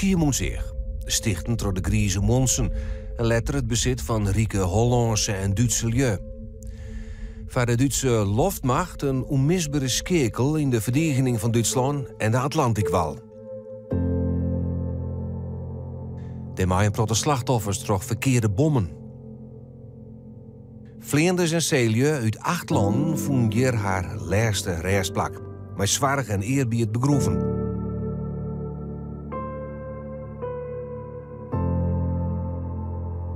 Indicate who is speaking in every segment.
Speaker 1: Skiermûntseach, stichten troch de Grize Muontsen en letter it besit fan rike Hollânske en Dútse lju. Foar de Dútse loftmacht in ûnmisbere skeakel yn de ferdigening fan Dútslân en de Atlantikwal. Dêrmei in protte slachtoffers troch ferkearde bommen. Fleanders en seelju út acht lannen fûnen hjir har lêste rêstplak, mei soarch en earbied begroeven.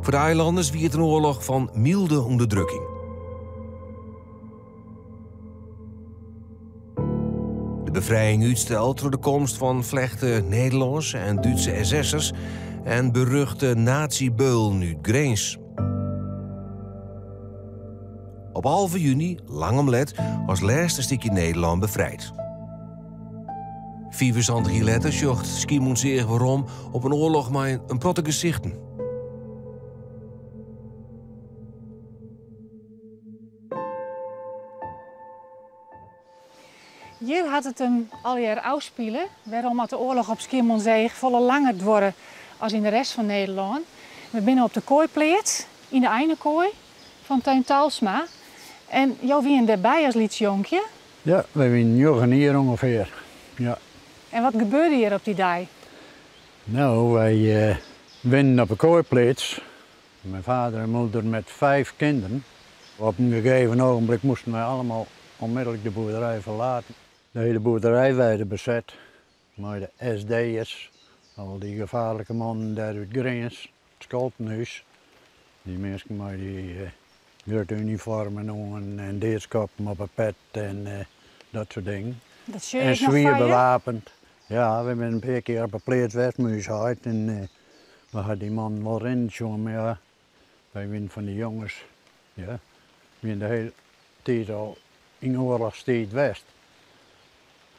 Speaker 1: Foar de eilanners wie it in oarloch fan mylde ûnderdrukking. De befrijing útsteld troch de komst fan flechte Nederlânske en Dútse SS'ers en beruchte nazi-beulen út Grins. Op 11 juny, lang om let, as lêste stikje Nederlân befrijd. 75 jier letter sjocht Skiermûntseach werom op in oarloch mei in protte gesichten.
Speaker 2: Hjir hat it him allegear ôfspile, wêrom at de oarloch op Skiermûntseach folle langer duorre as yn de rest fan Nederlân. We binne op de Kooipleats, yn de einekoai fan Teun Talsma. En jo wienen dêrby as lyts jonkje?
Speaker 3: Ja, wy wienen njoggen jier ûngefear, ja.
Speaker 2: En wat gebeurde hjir op dy dei?
Speaker 3: No, wy wennen op de Kooipleats. Mijn vader en moeder met vijf kinderen. Op een gegeven ogenblik moesten wij allemaal onmiddellijk de boerderij verlaten. De hele boerderij werd bezet mei de SD'ers, al die gevaarlijke mannen daar uit Grins, het Scholtenhuis. Die minsken mei die uh, grutte uniformen oan en deadskoppen op 'e pet en uh, dat soort dingen.
Speaker 2: Dat
Speaker 3: en swier bewapend. Ja, we binne in pear kear op 'e pleats west mei ús heit en uh, we ha dy mannen wol rinnen sjoen, mar ja, wy wienen fan dy jonges, ja, wienen de hiele tiid al yn oarlochstiid west.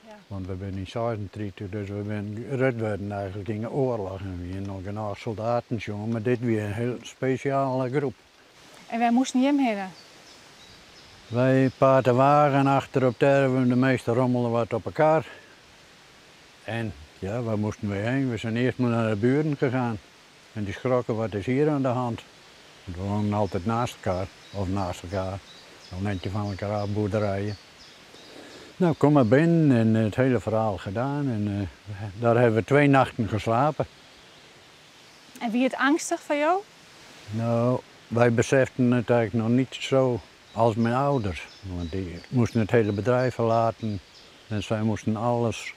Speaker 3: Ja. Want we binne yn 36, dus we binne grut wurden eigentlik yn de oarloch. En we hienen al genôch soldaten sjoen, mar dit wie in hiel spesjale groep.
Speaker 2: En wêr moasten jim hinne?
Speaker 3: Wy paten wagen achter op terven, de meeste rommelen wat op elkaar. En ja, waar moesten we heen? We zijn eerst maar naar de buren gegaan. En die schrokken, wat is hier aan de hand? Want we woonden altijd naast elkaar, of naast elkaar. Een eindje van elkaar af, boerderijen. Nou, kom maar binnen en het hele verhaal gedaan. En daar hebben we twee nachten geslapen.
Speaker 2: En wie it eangstich foar jo?
Speaker 3: Nou, wij beseften het eigenlijk nog niet zo als mijn ouders. Want die moesten het hele bedrijf verlaten. En zij moesten alles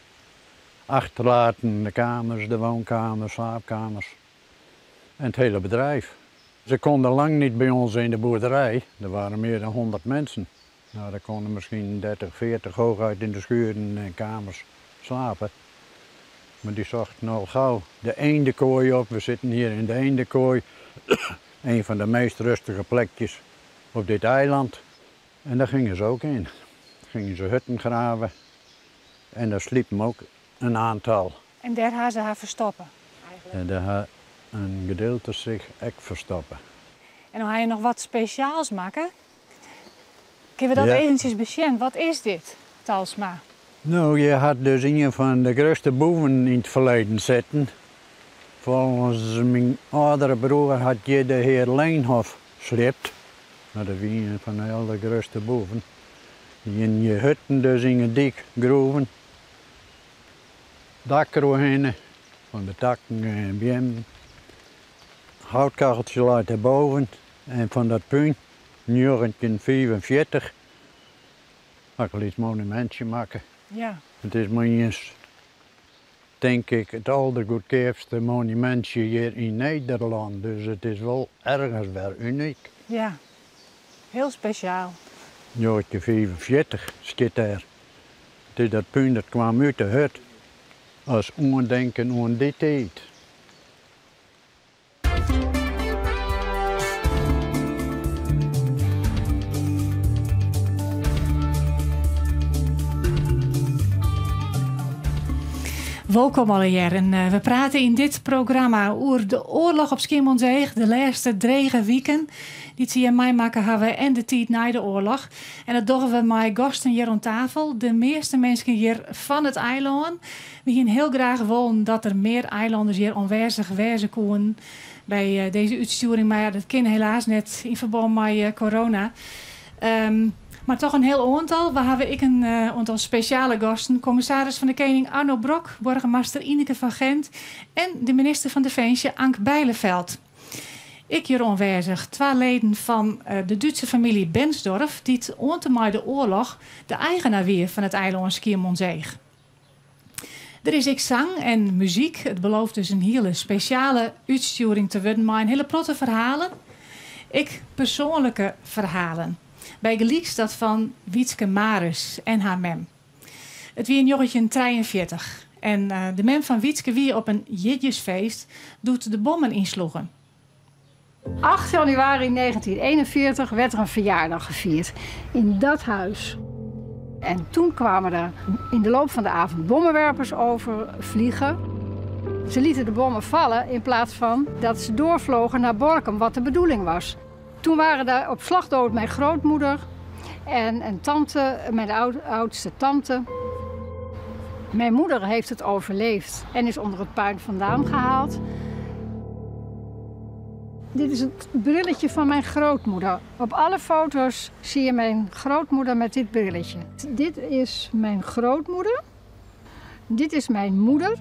Speaker 3: achterlaten. De kamers, de woonkamers, slaapkamers. En het hele bedrijf. Ze konden lang niet bij ons in de boerderij. Er waren meer dan 100 mensen. Nou, daar konden misschien 30, 40 hooguit in de schuren en kamers slapen. Maar die zochten al gauw de eendenkooi op. We zitten hier in de eendenkooi. Een van de meest rustige plekjes op dit eiland. En daar gingen ze ook in. Gingen ze hutten graven. En daar sliepen ook een aantal.
Speaker 2: En dêr ha se har ferstoppe?
Speaker 3: En daar ha een gedeelte sich ek ferstoppe.
Speaker 2: En dan ha je noch wat spesjaals makke. Kinne we dat eventsjes besjen? Wat is dit, Talsma?
Speaker 3: No, je hat dus ien fan de grutste boeven yn it ferleden sitten. Folgens myn âldere broer hat hjir de hear Leenhoff sliept. No, dat wie ien fan de aldergrutste boeven. Dy hienen je hutten dus yn 'e dyk groeven. Dak deroerhinne, fan de takken en beammen. Houtkacheltsje leit dêrboven en fan dat pún, 1945, ha ik in lyts monumintsje makke. It is mar iens, tink ik, it aldergoedkeapste monumintsje hjir yn Nederlân, dus it is wol ergens wer unyk.
Speaker 2: Ja, hiel spesjaal.
Speaker 3: 1945 stiet dêr. It is dat pún dat kwam út de hut as oandenken oan dy tiid.
Speaker 2: Wolkom allegear. En eh, we prate yn dit programma oer de oarloch op Skiermûntseach, de lêste drege wiken. dy't se hjir meimakke hawwe en de tiid nei de oarloch. En dat dogge we mei gasten hjir oan tafel, de measte minsken hjir fan it eilân. We hiene hiel graach wollen dat der mear eilanners hjir oanwêzich wêze koenen by dizze útstjoering, mar ja, dat kin helaas net yn ferbân mei corona. Mar toch in hiel oantal. We hawwe ek in oantal spesjale gasten, kommissaris fan de Kening Arno Brok, boargemaster Ineke van Gent en de minister fan Definsje Ank Bijleveld. Ek hjir oanwêzich twa leden fan de Dútse famylje Bensdorf, dy't oant en mei de oarloch de eigener wie fan it eilân Skiermûntseach. Der is ek sang en muzyk. It belooft dus in hiele spesjale útstjoering te wurden mei in hiele protte ferhalen. Ek persoanlike ferhalen. Bygelyks dat fan Wietske Maris en har mem. It wie 1943 en de mem fan Wietske wie op in jierdeisfeest doe't de bommen ynsloegen.
Speaker 4: 8 januari 1941 werd er een verjaardag gevierd in dat huis. En toen kwamen er in de loop van de avond bommenwerpers overvliegen. Ze lieten de bommen vallen in plaats van dat ze doorvlogen naar Borkum, wat de bedoeling was. Toen waren daar op slag dood mijn grootmoeder en een tante, mijn oudste tante. Mijn moeder heeft het overleefd en is onder het puin vandaan gehaald. Dit is het brilletje van mijn grootmoeder. Op alle foto's zie je mijn grootmoeder met dit brilletje. Dit is mijn grootmoeder. Dit is mijn moeder.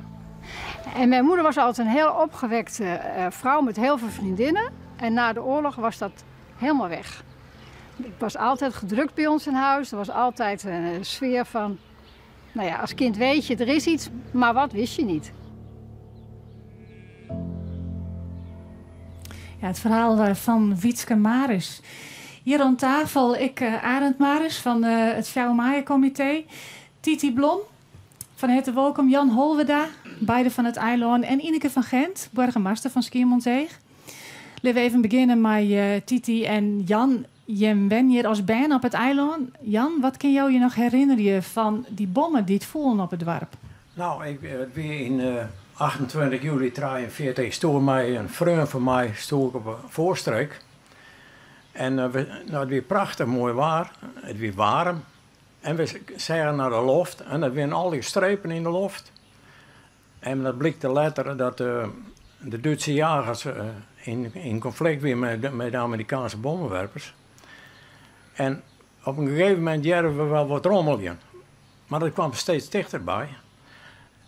Speaker 4: En mijn moeder was altijd een heel opgewekte vrouw met heel veel vriendinnen. En na de oorlog was dat helemaal weg. Het was altijd gedrukt bij ons in huis. Er was altijd een sfeer van, nou ja, als kind weet je, er is iets, maar wat wist je niet.
Speaker 2: Ja, it ferhaal fan Wietske Maris. Hjir oan tafel ek Arend Maris fan it Fjouwer Maaie Komitee. Titi Blom, fan herte wolkom. Jan Holwerda, beide fan it eilân. En Ineke van Gent, boargemaster fan Skiermûntseach. Litte we even begjinne mei Titi en Jan. Jim wenje hjir as bern op it eilân. Jan, wat kin jo je noch herinnerje fan dy bommen dy't foelen op it doarp?
Speaker 5: Nou, ik wie yn 28 july 43 stoar mei in freon fan my stoar ik op 'e Voorstreek. En we, nou, it wie prachtich moai waar, it wie waarm. En we seagen nei de loft en der wienen al dy strepen yn de loft. En dat blykte letter dat de Dútse jagers yn konflikt wienen mei de Amerikaanske bommenwerpers. En op in gegeven momint hearden we wol wat rommeljen. Mar dat kaam steeds tichterby.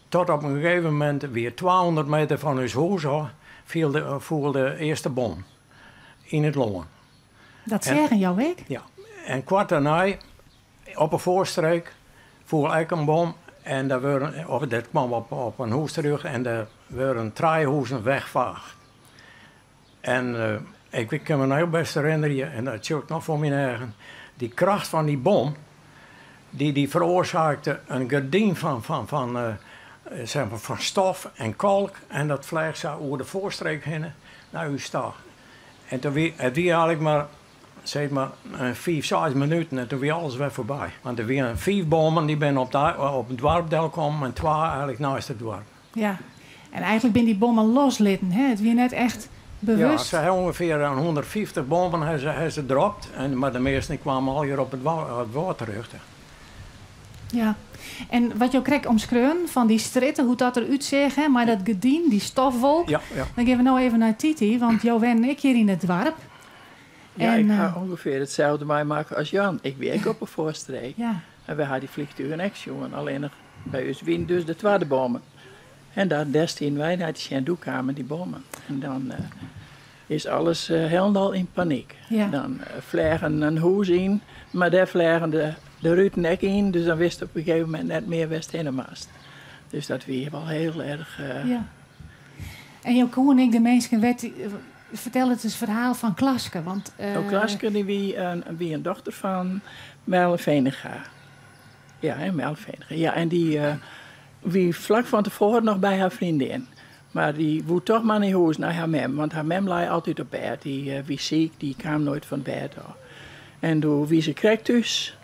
Speaker 5: Tot op in gegeven momint wie 200 meter fan ús hûs ôf, foel de earste bom yn it lân.
Speaker 2: Dat seagen jo ek?
Speaker 5: Ja. En koart dêrnei, op 'e Voorstreek, foel ek in bom. En dêr wurde, of dat kwam op in hûs terjochte en dêr wurde trije hûzen wegvaagd. En ik kin my noch hiel bêst herinnerje, en dat sjoch ik noch foar myn eagen, dy kracht fan dy bom, dy feroarsaakte in gerdyn zeg mar, fan stof en kalk en dat fleach sa oer de Voorstreek hinne nei ús ta. En toen wie, it wie eigenlik mar, sis mar, in fiif, seis minuten en toen wie alles wer foarby. Want der wienen fiif bommen dy binne op it doarp delkommen en twa eigenlik neist it doarp.
Speaker 2: Ja, en eigenlik binne dy bommen loslitten, hè? It wie net echt bewust.
Speaker 5: Ja, se ha ûngefear in 150 bommen ha se dropt, mar de measten kwamen allegear op it wâld terjochte.
Speaker 2: Ja, en wat jo krekt omskreaunen fan dy strjitte, hoe't dat der útseach, hè, mei dat gerdyn, dy stofwolk.
Speaker 5: Ja.
Speaker 2: Dan gean we no even nei Titi, want jo wennen ek hjir yn it doarp.
Speaker 6: Ja,
Speaker 2: En,
Speaker 6: ik ha ûngefear itselde meimakke as Jan. Ik wie ek op 'e Voorstreek. En wy ha dy fleantugen ek sjoen. Allinnich by ús wienen dus de twadde bommen. En dêr stienen wy nei te sjen. Doe kamen dy bommen. En dan is alles hielendal yn panyk. Dan fleagen in hûs yn, mar dêr fleagen de ruten ek yn. Dus dan wist op in gegeven momint net mear wêr'tst hinne moatst. Dus dat wie wol hiel erch.
Speaker 2: Ja. En jo koene ek de minsken wet, fertel it ris ferhaal fan Klaske. Want,
Speaker 6: Oh, Klaske dy wie in dochter fan Merle Venega. Ja, hè, Merle Venega. Ja, en dy wie flak fan tefoaren noch by har freondin. Mar dy woe toch mar nei hûs, nei har mem. Want har mem lei altyd op bêd. Dy wie siik, dy kaam noait fan bêd ôf. En doe wie se krekt thús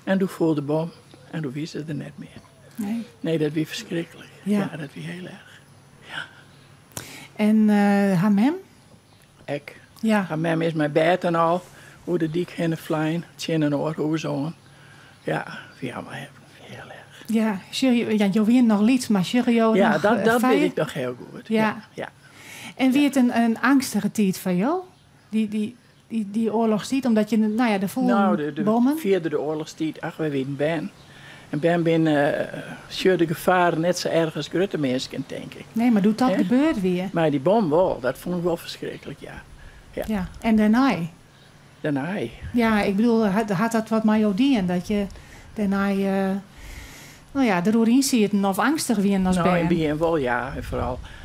Speaker 6: en doe foel de bom en doe wie se der net mear.
Speaker 2: Nee.
Speaker 6: Nee, dat wie ferskriklik. Ja, dat wie hiel erch. Ja.
Speaker 2: En har mem?
Speaker 6: Ek.
Speaker 2: Ja.
Speaker 6: Har mem is mei bêd en al oer de dyk hinne flein, tsjin in oar hûs oan. Ja, ja, mar hiel erch.
Speaker 2: Ja, sjogge jo, ja, jo wiene noch lyts, mar sjogge jo
Speaker 6: Ja,
Speaker 2: noch
Speaker 6: dat
Speaker 2: foar
Speaker 6: wit
Speaker 2: je?
Speaker 6: ik noch hiel goed.
Speaker 2: Ja.
Speaker 6: Ja, ja.
Speaker 2: En wie it in angstige tiid foar jo? Dy oarlochstiid, omdat je, nou ja, de foelen
Speaker 6: Nou, de
Speaker 2: bommen?
Speaker 6: fierder de oarlochstiid, ach, wy wienen bern. En bern binne, sjogge de gefaren net sa erch as grutte minsken, tink ik.
Speaker 2: Nee, mar doe't dat
Speaker 6: Hè?
Speaker 2: gebeurd wie.
Speaker 6: Mar dy bom wol, dat fûn ik wol ferskriklik, ja. Ja.
Speaker 2: Ja, en dêrnei?
Speaker 6: Dêrnei?
Speaker 2: Ja, ik bedoel, hat dat wat mei jo dien? Dat je dêrnei, no ja, deroer ynsieten of angstich wienen as
Speaker 6: Nou, yn
Speaker 2: bern?
Speaker 6: it begjin wol, ja. En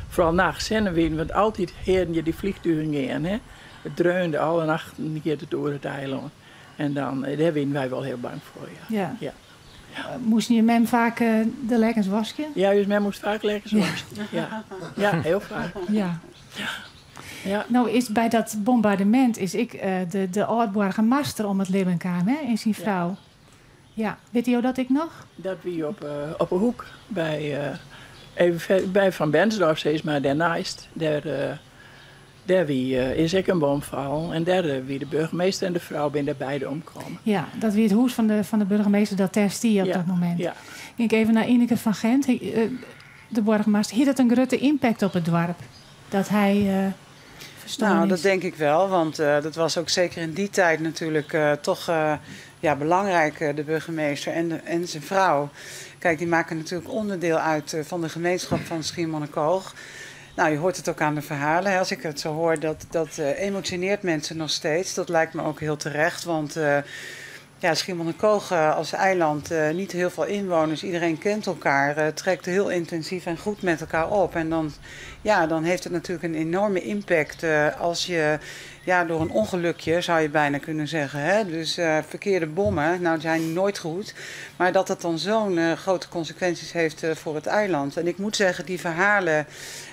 Speaker 6: foaral nachts, hè, dan wienen, want altyd hearden je dy vliegtugen gean, hè. It dreunde alle nachten, giet it oer it eilân. En dan, dêr wienen wy wol hiel bang foar, ja.
Speaker 2: Ja.
Speaker 6: Ja.
Speaker 2: Moasten je mem faak de lekkens waskje?
Speaker 6: Ja, ús mem moast faak lekkens waskje. Ja. Ja, hiel faak.
Speaker 2: Ja.
Speaker 6: Ja.
Speaker 2: No is by dat bombardemint is ek de âld-boargemaster om it libben kaam, hè, en syn frou. Ja. Witte jo dat ek noch?
Speaker 6: Dat wie op 'e hoek even by Van Bensdorp, sis mar, dêrneist. Dêr is ek in bom fallen en dêr wie de burgemeester en de frou binne dêr beide omkommen.
Speaker 2: Ja, dat wie it hûs fan de burgemeester dat dêr stie op dat momint.
Speaker 6: Ja.
Speaker 2: Gean ik even nei Ineke van Gent. De boargemaster, hie dat in grutte impact op it doarp? Dat hy ferstoarn
Speaker 7: Dat
Speaker 2: is?
Speaker 7: denk ik wel, want dat was ook zeker in die tijd natuurlijk toch belangrijk, de burgemeester en zijn vrouw. Die maken natuurlijk onderdeel uit van de gemeenschap van Schiermonnikoog. Je hoort het ook aan de verhalen. Hè. Als ik het zo hoor, dat emotioneert mensen nog steeds. Dat lijkt me ook heel terecht, want Schiermonnikoog als eiland, niet heel veel inwoners, iedereen kent elkaar, trekt heel intensief en goed met elkaar op. En dan heeft het natuurlijk een enorme impact als je, door een ongelukje, zou je bijna kunnen zeggen. Hè? Dus verkeerde bommen, zijn nooit goed. Maar dat dat dan zo'n grote consequenties heeft voor het eiland. En ik moet zeggen, die verhalen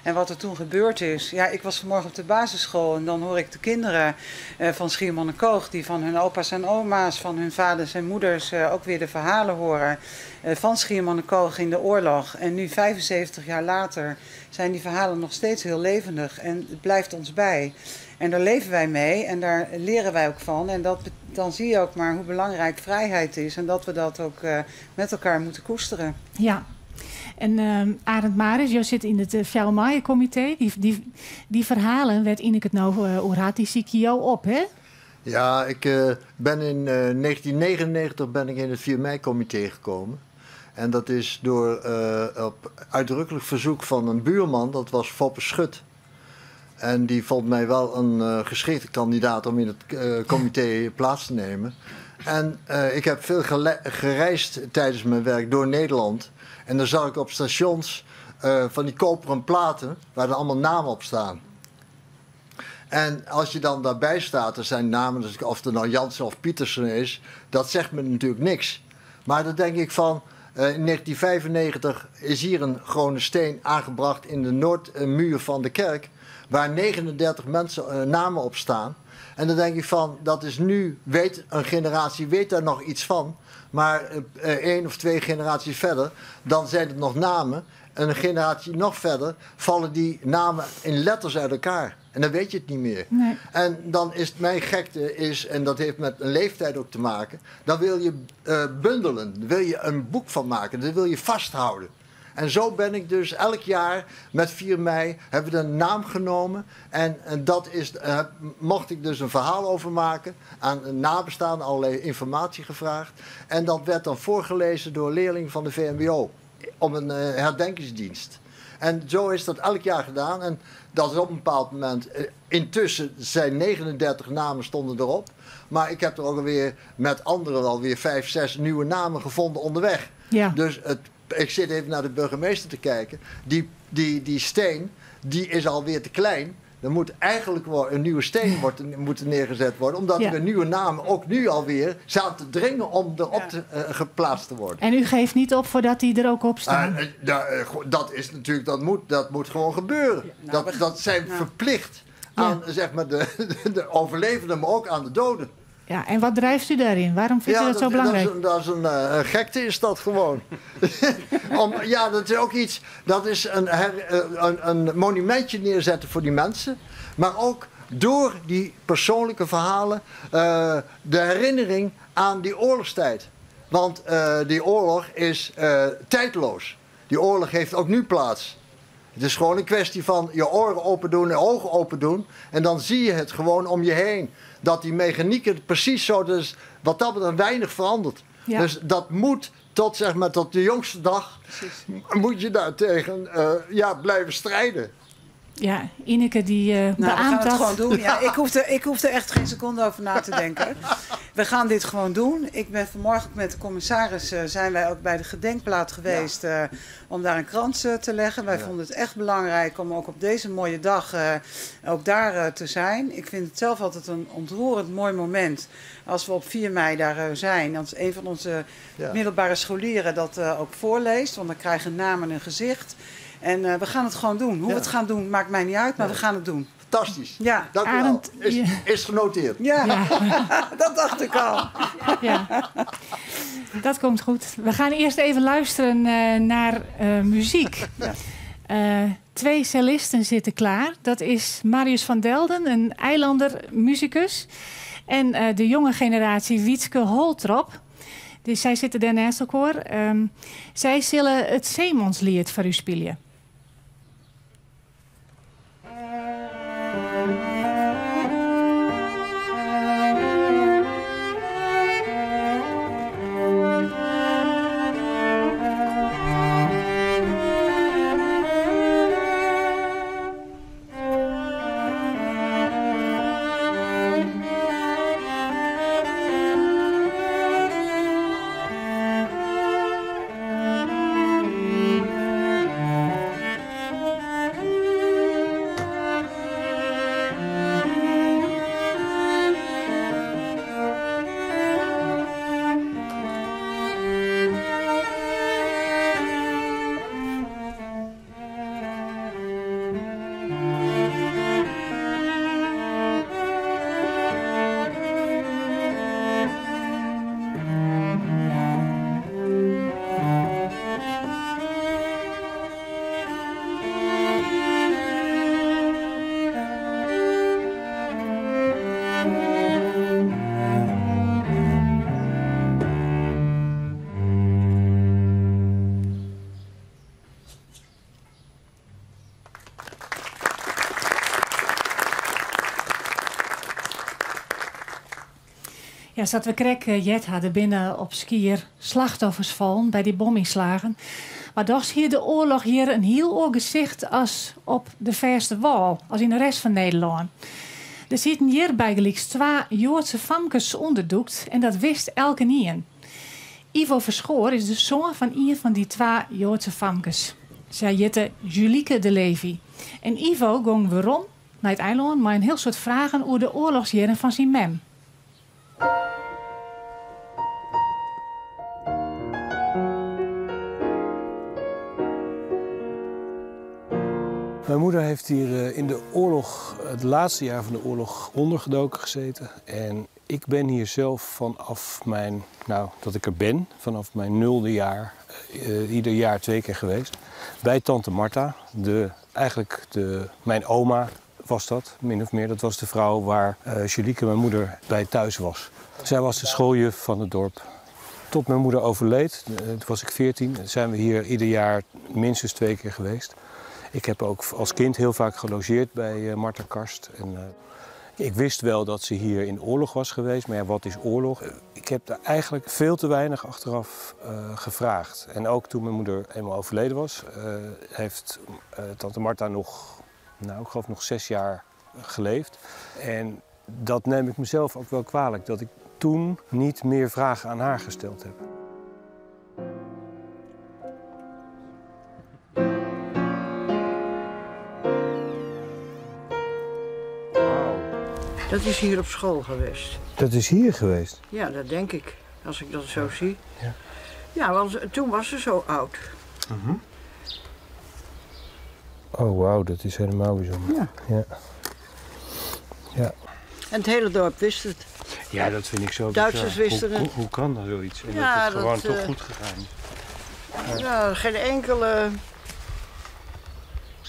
Speaker 7: en wat er toen gebeurd is. Ik was vanmorgen op de basisschool en dan hoor ik de kinderen van Schiermonnikoog, die van hun opa's en oma's, van hun vaders en moeders ook weer de verhalen horen van Schiermonnikoog in de oorlog. En nu 75 jaar later zijn die verhalen nog steeds heel levendig en het blijft ons bij. En daar leven wij mee en daar leren wij ook van. En dan zie je ook maar hoe belangrijk vrijheid is en dat we dat ook met elkaar moeten koesteren.
Speaker 2: Ja. En Arend Maris, jij zit in het Fjouwer Maaie-comité. Die verhalen werd Ineke het nou oer had, die zie ik jou op, hè?
Speaker 8: Ja, ik ben in 1999 ben ik in het 4 mei-comité gekomen. En dat is door op uitdrukkelijk verzoek van een buurman, dat was Foppe Schut. En die vond mij wel een geschikte kandidaat om in het comité plaats te nemen. En ik heb veel gereisd tijdens mijn werk door Nederland. En dan zag ik op stations van die koperen platen waar er allemaal namen op staan. En als je dan daarbij staat, er zijn namen, dus of er nou Jansen of Pietersen is, dat zegt me natuurlijk niks. Maar dan denk ik van, in 1995 is hier een gewone steen aangebracht in de noordmuur van de kerk, waar 39 mensen namen op staan. En dan denk ik van, dat is nu, weet, een generatie weet daar nog iets van, maar 1 of 2 generaties verder, dan zijn het nog namen. En een generatie nog verder vallen die namen in letters uit elkaar. En dan weet je het niet meer. En dan is het mijn gekte, is, en dat heeft met een leeftijd ook te maken, dan wil je bundelen, daar wil je een boek van maken, dat wil je vasthouden. En zo ben ik dus elk jaar met 4 mei hebben we de naam genomen. En dat is, mocht ik dus een verhaal over maken, aan een nabestaande allerlei informatie gevraagd. En dat werd dan voorgelezen door leerlingen van de VMBO om een herdenkingsdienst. En zo is dat elk jaar gedaan. En dat is op een bepaald moment... Intussen zijn 39 namen stonden erop. Maar ik heb er ook alweer met anderen alweer 5, 6 nieuwe namen gevonden onderweg. Dus ik zit even naar de burgemeester te kijken. Die steen, die is alweer te klein. Er moet eigenlijk wel een nieuwe steen moeten neergezet worden. Omdat er een nieuwe naam ook nu alweer staat te dringen om erop geplaatst te worden.
Speaker 2: En u geeft niet op voordat die er ook op staan?
Speaker 8: Dat is natuurlijk, dat moet, dat moet gewoon gebeuren.
Speaker 7: Ja, nou,
Speaker 8: Dat
Speaker 7: we
Speaker 8: zijn verplicht aan, de overlevenden, maar ook aan de doden.
Speaker 2: Ja, en wat drijft u daarin? Waarom vindt u dat zo belangrijk?
Speaker 8: Dat is een gekte, is dat gewoon. Dat is ook iets. Dat is een monumentje neerzetten voor die mensen. Maar ook Door die persoonlijke verhalen de herinnering aan die oorlogstijd. Want die oorlog is tijdloos. Die oorlog heeft ook nu plaats. Het is gewoon een kwestie van je oren open doen en ogen open doen. En dan zie je het gewoon om je heen. Dat die mechanieken precies zo, dus wat dat betreft weinig verandert.
Speaker 2: Ja.
Speaker 8: Dus dat moet tot, zeg maar, tot de jongste dag, moet je daartegen blijven strijden.
Speaker 2: Ja, Ineke die
Speaker 7: We
Speaker 2: beaamt
Speaker 7: gaan het
Speaker 2: dat.
Speaker 7: gewoon doen. Ja, ik hoef er echt geen seconde over na te denken. We gaan dit gewoon doen. Ik ben vanmorgen met de commissaris zijn wij ook bij de gedenkplaat geweest, om daar een krans te leggen. Wij vonden het echt belangrijk om ook op deze mooie dag ook daar te zijn. Ik vind het zelf altijd een ontroerend mooi moment als we op 4 mei daar zijn. Dat is een van onze middelbare scholieren dat ook voorleest. Want dan krijgen naam en een gezicht. En we gaan het gewoon doen. Hoe we het gaan doen, maakt mij niet uit, maar we gaan het doen.
Speaker 8: Fantastisch.
Speaker 7: Ja.
Speaker 8: Dank u wel.
Speaker 2: Arend,
Speaker 8: Is
Speaker 2: ja.
Speaker 8: genoteerd.
Speaker 7: Ja.
Speaker 2: Ja.
Speaker 7: Dat dacht ik al.
Speaker 2: Ja. Dat komt goed. We gaan eerst even luisteren naar muziek. 2 cellisten zitten klaar. Dat is Marius van Delden, een eilander muzikus. En de jonge generatie Wietske Holtrop. Dus zij zitten daarnaast ook hoor. Zij zullen het Zeemanslied voor u spelen. Ja, zat we krek jet hadden binnen op Skier slachtoffers vallen bij die bominslagen. Maar toch zie je de oorlog hier een heel oor gezicht als op de verste wal, als in de rest van Nederland. Er zitten hier bijgelijks 2 Joodse famkes onderdoekt en dat wist elke nien. Ivo Verschoor is de zoon van een van die 2 Joodse famkes. Zij jette Julieke de Levy. En Ivo ging weerom naar het eiland met een heel soort vragen over de oorlogsjaren van zijn mem.
Speaker 1: Mijn moeder heeft hier in de oorlog, het laatste jaar van de oorlog, ondergedoken gezeten. En ik ben hier zelf vanaf mijn, nou, dat ik er ben, vanaf mijn 0e jaar, ieder jaar 2 keer geweest. Bij tante Martha, mijn oma was dat, min of meer. Dat was de vrouw waar Julieke, mijn moeder, bij thuis was. Zij was de schooljuf van het dorp. Tot mijn moeder overleed, toen was ik 14, zijn we hier ieder jaar minstens 2 keer geweest. Ik heb ook als kind heel vaak gelogeerd bij Martha Karst. En ik wist wel dat ze hier in oorlog was geweest, maar wat is oorlog? Ik heb daar eigenlijk veel te weinig achteraf gevraagd. En ook toen mijn moeder eenmaal overleden was, heeft tante Martha nog, ik geloof nog 6 jaar geleefd. En dat neem ik mezelf ook wel kwalijk, dat ik toen niet meer vragen aan haar gesteld heb.
Speaker 9: Dat is hier op school geweest.
Speaker 1: Dat is hier geweest?
Speaker 9: Ja, dat denk ik, als ik dat zo zie. Ja, want toen was ze zo oud.
Speaker 1: Oh, wauw, dat is helemaal bijzonder.
Speaker 9: En het hele dorp wist het.
Speaker 1: Ja, dat vind ik zo
Speaker 9: Duitsers
Speaker 1: bizar.
Speaker 9: wisten
Speaker 1: Hoe
Speaker 9: het.
Speaker 1: kan dat zoiets? En
Speaker 9: Ja,
Speaker 1: dat het gewoon
Speaker 9: dat,
Speaker 1: toch goed gegaan is.
Speaker 9: Ja, geen enkele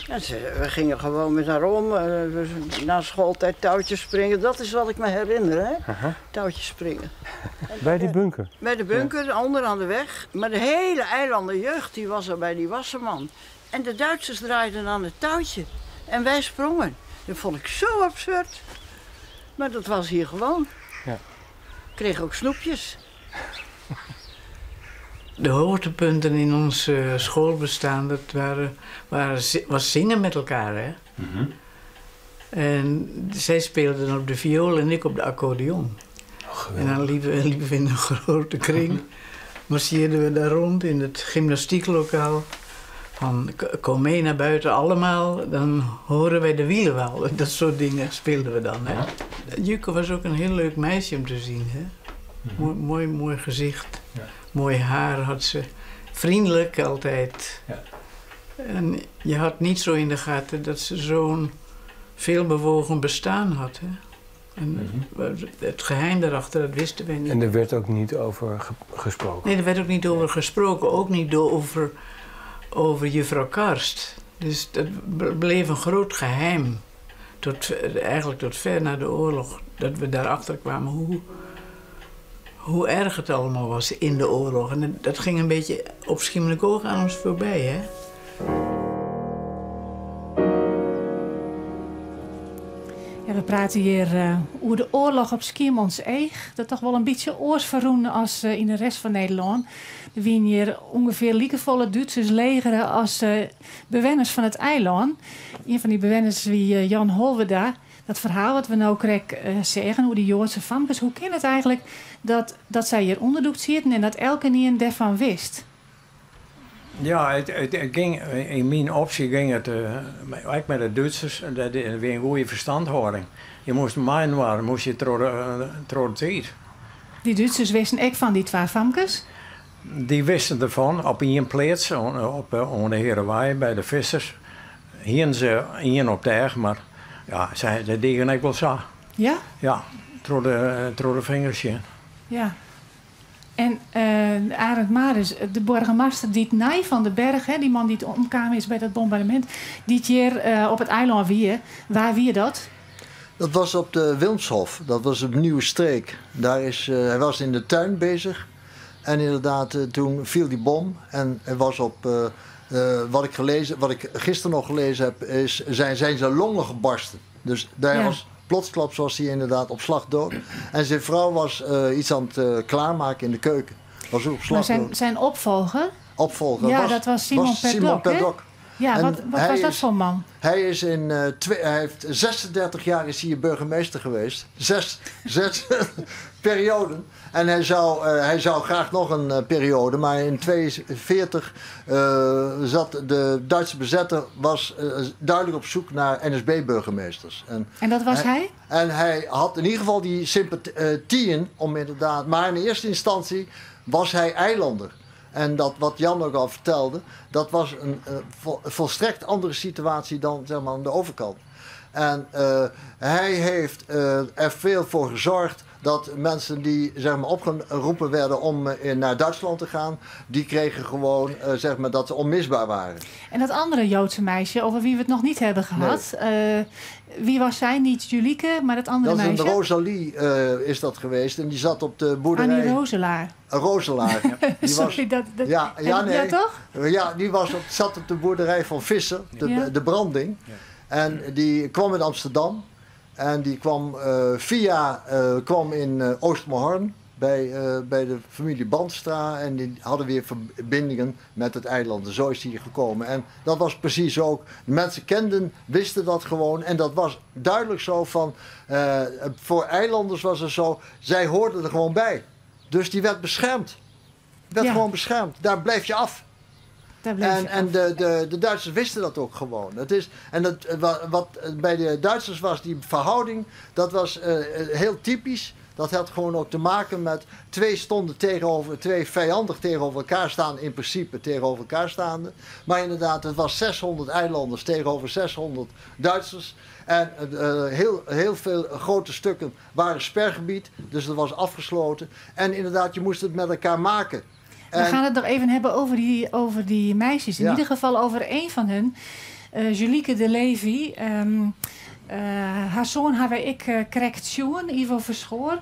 Speaker 9: Ja, we gingen gewoon met haar om. Na schooltijd touwtjes springen. Dat is wat ik me herinner, hè? Touwtjes springen.
Speaker 10: Bij die bunker?
Speaker 9: Bij de bunker, ja. Onder aan de weg. Maar de hele eilanden jeugd die was er bij die wasserman. En de Duitsers draaiden aan het touwtje. En wij sprongen. Dat vond ik zo absurd. Maar dat was hier gewoon. Ja. Ik kreeg ook snoepjes.
Speaker 11: De hoogtepunten in ons schoolbestaan, dat was zingen met elkaar. Hè? Mm-hmm. En zij speelden op de viool en ik op de accordeon. Oh, en dan liepen we in een grote kring. Marcheerden we daar rond in het gymnastieklokaal. Van kom mee naar buiten allemaal, dan horen wij de wielen wel. Dat soort dingen speelden we dan. Hè? Juke was ook een heel leuk meisje om te zien. Hè? Mm-hmm. Mooi, mooi gezicht. Ja. Mooi haar had ze. Vriendelijk altijd. Ja. En je had niet zo in de gaten dat ze zo'n veelbewogen bestaan had. Hè? En mm-hmm. het geheim daarachter, dat wisten wij niet.
Speaker 10: En er werd ook niet over gesproken?
Speaker 11: Nee, er werd ook niet over gesproken. Ook niet over juffrouw Karst. Dus dat bleef een groot geheim. Eigenlijk tot ver na de oorlog. Dat we daarachter kwamen hoe erg het allemaal was in de oorlog. En dat ging een beetje op Schiermonnikoog aan ons voorbij, hè?
Speaker 2: Ja, we praten hier over de oorlog op Skiermûntseach. Dat toch wel een beetje oorsverroen als in de rest van Nederland. Er wien hier ongeveer liekevolle Duitsers legeren als bewoners van het eiland. Een van die bewoners wie Jan Holwerda. Dat verhaal wat we nou kregen zeggen, hoe die Joodse famkes, hoe kan het eigenlijk dat zij hier onderdoekt zitten en dat elke een daarvan wist?
Speaker 5: Ja, het ging, in mijn optie ging het, ook met de Duitsers, dat weer een goede verstandhouding. Je moest mijn waren, moest je door de tijd.
Speaker 2: Die Duitsers wisten ook van die twee famkes?
Speaker 5: Die wisten ervan, op één plaats, op de Herenwaai bij de vissers. Hier ze één op de erg, maar ja, zij deden ook wel zo.
Speaker 2: Ja?
Speaker 5: Ja, door de vingers in.
Speaker 2: Ja. En Arend Maris, de burgemeester die het Nij van de Berg, hè, die man die het omkwam is bij dat bombardement, die het hier op het eiland wie. Waar wie dat?
Speaker 8: Dat was op de Wilmshof, dat was op Nieuwe Streek. Daar is, hij was in de tuin bezig en inderdaad toen viel die bom en hij was op... wat ik gisteren nog gelezen heb, is zijn zijn longen gebarsten. Dus daar ja. was plotsklaps was hij inderdaad op slag dood. En zijn vrouw was iets aan het klaarmaken in de keuken. Was ook op slag
Speaker 2: maar dood. Zijn opvolger?
Speaker 8: Opvolger.
Speaker 2: Ja, dat was Simon Perdok. Ja, en wat was dat voor man?
Speaker 8: Hij is hij heeft 36 jaar is hij burgemeester geweest. Zes perioden. En hij zou graag nog een periode, maar in 1942 zat de Duitse bezetter was duidelijk op zoek naar NSB-burgemeesters.
Speaker 2: En dat was hij?
Speaker 8: En hij had in ieder geval die sympathieën om inderdaad, maar in eerste instantie was hij eilander. En dat wat Jan ook al vertelde, dat was een volstrekt andere situatie dan zeg maar, aan de overkant. En hij heeft er veel voor gezorgd dat mensen die zeg maar, opgeroepen werden om naar Duitsland te gaan, die kregen gewoon zeg maar, dat ze onmisbaar waren.
Speaker 2: En dat andere Joodse meisje, over wie we het nog niet hebben gehad, nee. Wie was zij? Niet Julieke, maar dat andere meisje?
Speaker 8: Dat is een Rosalie is dat geweest en die zat op de boerderij.
Speaker 2: Annie Roselaar.
Speaker 8: Roselaar. Die
Speaker 2: Sorry,
Speaker 8: was,
Speaker 2: dat,
Speaker 8: ja, ja, nee.
Speaker 2: Ja, toch?
Speaker 8: Ja, die zat op de boerderij van Visser, de branding. Ja. En die kwam in Amsterdam. En die kwam kwam in Oostmahorn bij de familie Bandstra. En die hadden weer verbindingen met het eiland. En zo is die gekomen. En dat was precies ook. De mensen kenden, wisten dat gewoon. En dat was duidelijk zo van... voor eilanders was het zo, zij hoorden er gewoon bij. Dus die werd beschermd. Werd gewoon beschermd. Daar blijf je af. En de Duitsers wisten dat ook gewoon. Het is, en dat, wat bij de Duitsers was, die verhouding, dat was heel typisch. Dat had gewoon ook te maken met twee stonden tegenover, twee vijandig tegenover elkaar staan, in principe tegenover elkaar staande. Maar inderdaad, het was 600 eilanders tegenover 600 Duitsers. En heel veel grote stukken waren spergebied, dus dat was afgesloten. En inderdaad, je moest het met elkaar maken.
Speaker 2: We gaan het nog even hebben over die meisjes. In ieder geval over één van hun. Julieke de Levy, har soan ha wy ek krekt sjoen, Ivo Verschoor.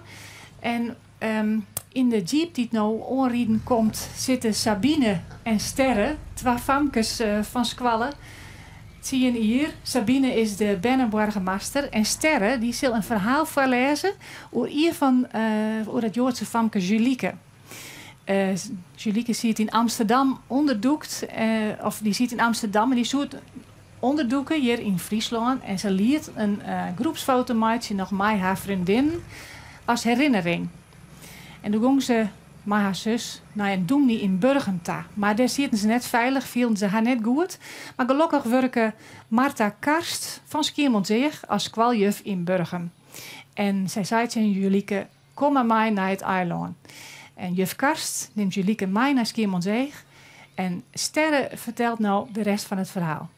Speaker 2: En yn de jeep dy't no oanriden komt sitte Sabine en Sterre, twa famkes fan skoalle, tsien jier. Sabine is de berneboargemaster en Sterre dy sil in ferhaal foarlêze oer ien fan oer dat Joadse famke Julieke. Julieke siet yn Amsterdam ûnderdûkt, of dy siet yn Amsterdam en dy soe ûnderdûke hjir yn Fryslân en se liet in groepsfoto meitsje noch mei har freondinnen as herinnering. En doe gong se mei har sus nei in dûmny yn Burgum ta. Mar dêr sieten se net feilich, fielden se har net goed. Mar gelokkich wurke Martha Karst fan Skiermûntseach as skoaljuf yn Burgum. En sy sei tsjin Julieke, Kom mar mei nei it eilân. En juf Karst nimt Julieke mei nei Skiermûntseach en Sterre fertelt no de rest fan it ferhaal.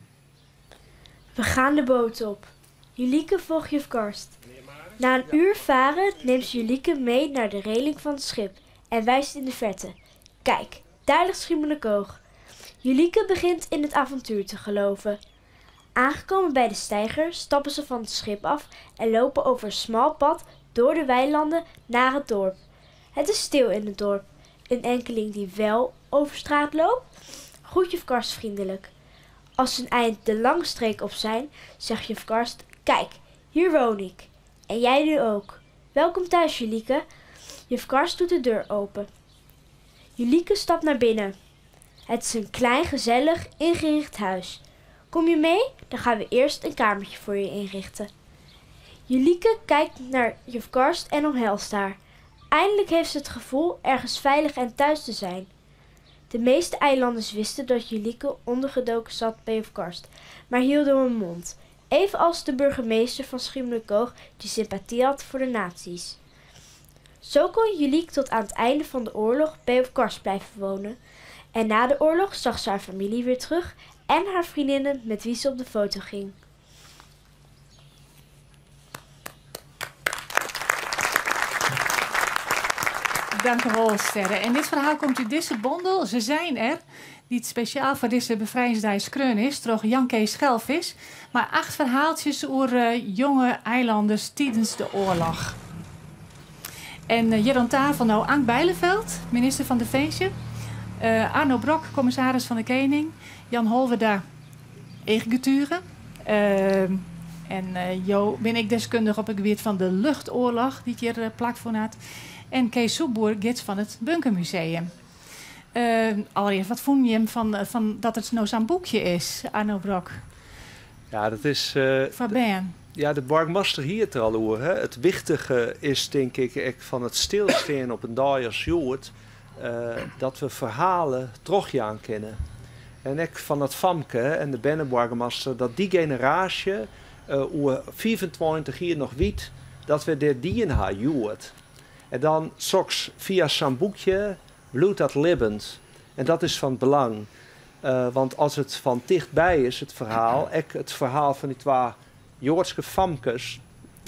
Speaker 12: We gaan de boot op. Julieke volgt juf Karst. Na een uur varen neemt ze Julieke mee naar de reling van het schip en wijst in de verte. Kijk, daar ligt Schiermonnikoog. Julieke begint in het avontuur te geloven. Aangekomen bij de steiger stappen ze van het schip af en lopen over een smal pad door de weilanden naar het dorp. Het is stil in het dorp. Een enkeling die wel over straat loopt, groet juf Karst vriendelijk. Als ze een eind de Langstreek op zijn, zegt juf Karst: Kijk, hier woon ik. En jij nu ook. Welkom thuis, Julieke. Juf Karst doet de deur open. Julieke stapt naar binnen. Het is een klein, gezellig, ingericht huis. Kom je mee? Dan gaan we eerst een kamertje voor je inrichten. Julieke kijkt naar juf Karst en omhelst haar. Eindelijk heeft ze het gevoel ergens veilig en thuis te zijn. De meeste eilanders wisten dat Julieke ondergedoken zat bij juf Karst, maar hielden hun mond. Evenals de burgemeester van Schiermonnikoog die sympathie had voor de nazi's. Zo kon Julieke tot aan het einde van de oorlog bij juf Karst blijven wonen. En na de oorlog zag ze haar familie weer terug en haar vriendinnen met wie ze op de foto ging.
Speaker 2: Dankjewel, Sterre. En dit ferhaal komt út dizze bondel, Ze zijn er, dy't spesjaal foar dizze befrijingsdei skreaun is troch Jan Kees Schelvis, mei acht ferhaaltsjes oer jonge eilanders tidens de oarloch. En hjir oan tafel no Ank Bijleveld, minister fan Definsje, Arno Brok, kommissaris fan de Kening, Jan Holwerda, eachgetuge. En jo binne ek deskundich op it gebiet fan de luchtoarloch dy't hjir plakfûn hat. En Kees Soepboer, gids fan it Bunkermuseum. Allerearst, wat fûnen jim fan dat it no sa'n boekje is, Arno Brok?
Speaker 13: Ja, dat is.
Speaker 2: Foar bern.
Speaker 13: Ja, de boargemaster hie it der al oer. Hè. It wichtige is tink ik ek fan it stilstean op in dei as hjoed, dat we ferhalen trochjaan kinne. En ek fan dat famke en de berneboargemaster, dat dy generaasje oer 25 jier noch wit dat we dit dien ha hjoed. En dan soks fia sa'n boekje bliuwt dat libbend. En dat is fan belang. Want as it fan tichtby is, it ferhaal, ek it ferhaal fan dy twa Joadske famkes,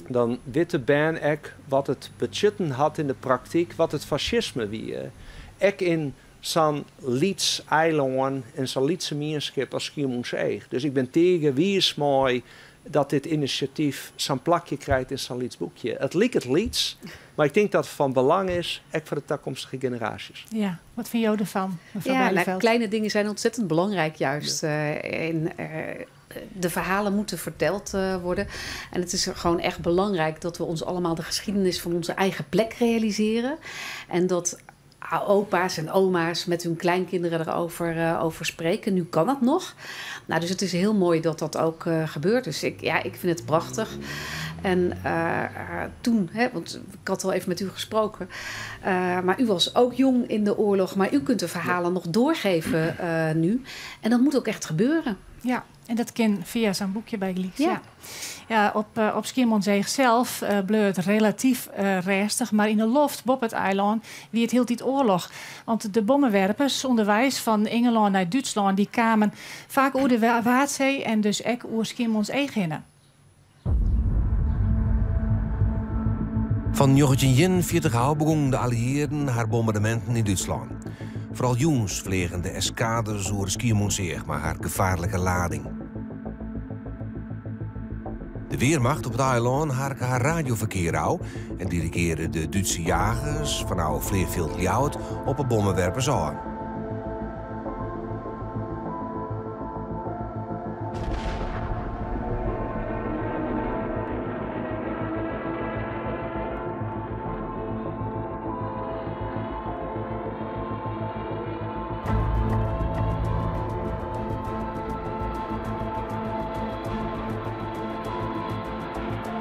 Speaker 13: dan witte bern ek wat it betsjutten hat yn de praktyk, wat it fasisme wie. Ek yn sa'n lyts eilân en sa'n lytse mienskip as Skiermûntseach. Dus ik bin tige wiis mei dat dit inisjatyf sa'n plakje krijt yn sa'n lyts boekje. It liket lyts, mar ik tink dat it fan belang is, ek foar de takomstige generaasjes.
Speaker 2: Ja, wat fine jo derfan, mefrou
Speaker 14: Ja, nou,
Speaker 2: Bijleveld?
Speaker 14: kleine dingen zijn ontzettend belangrijk juist. En de verhalen moeten verteld worden. En het is gewoon echt belangrijk dat we ons allemaal de geschiedenis van onze eigen plek realiseren. En dat opa's en oma's met hun kleinkinderen erover over spreken. Nu kan dat nog. Nou, dus het is heel mooi dat dat ook gebeurt. Dus ja, ik vind het prachtig. En toen, hè, want ik had al even met u gesproken. Maar u was ook jong in de oorlog. Maar u kunt de verhalen nog doorgeven nu. En dat moet ook echt gebeuren.
Speaker 2: Ja, en dat kin fia sa'n boekje bygelyks. Ja. Ja, op Skiermûntseach sels bleau it relatyf rêstich, mar yn 'e loft boppe it eilân wie it hieltyd oarloch. Want de bommewerpers ûnderweis fan Ingelân nei Dútslân dy kamen faak oer de Waadsee en dus ek oer Skiermûntseach hinne.
Speaker 1: Fan 1941 ôf begûnen de alliearden har bombardeminten yn Dútslân. Foaral jûns fleagen de eskaders oer Skiermûntseach mei har gefaarlike lading. De Wehrmacht op it eilân harke har radioferkear ôf en dirigearre de Dútse jagers fanôf fleanfjild Ljouwert op 'e bommewerpers ôf.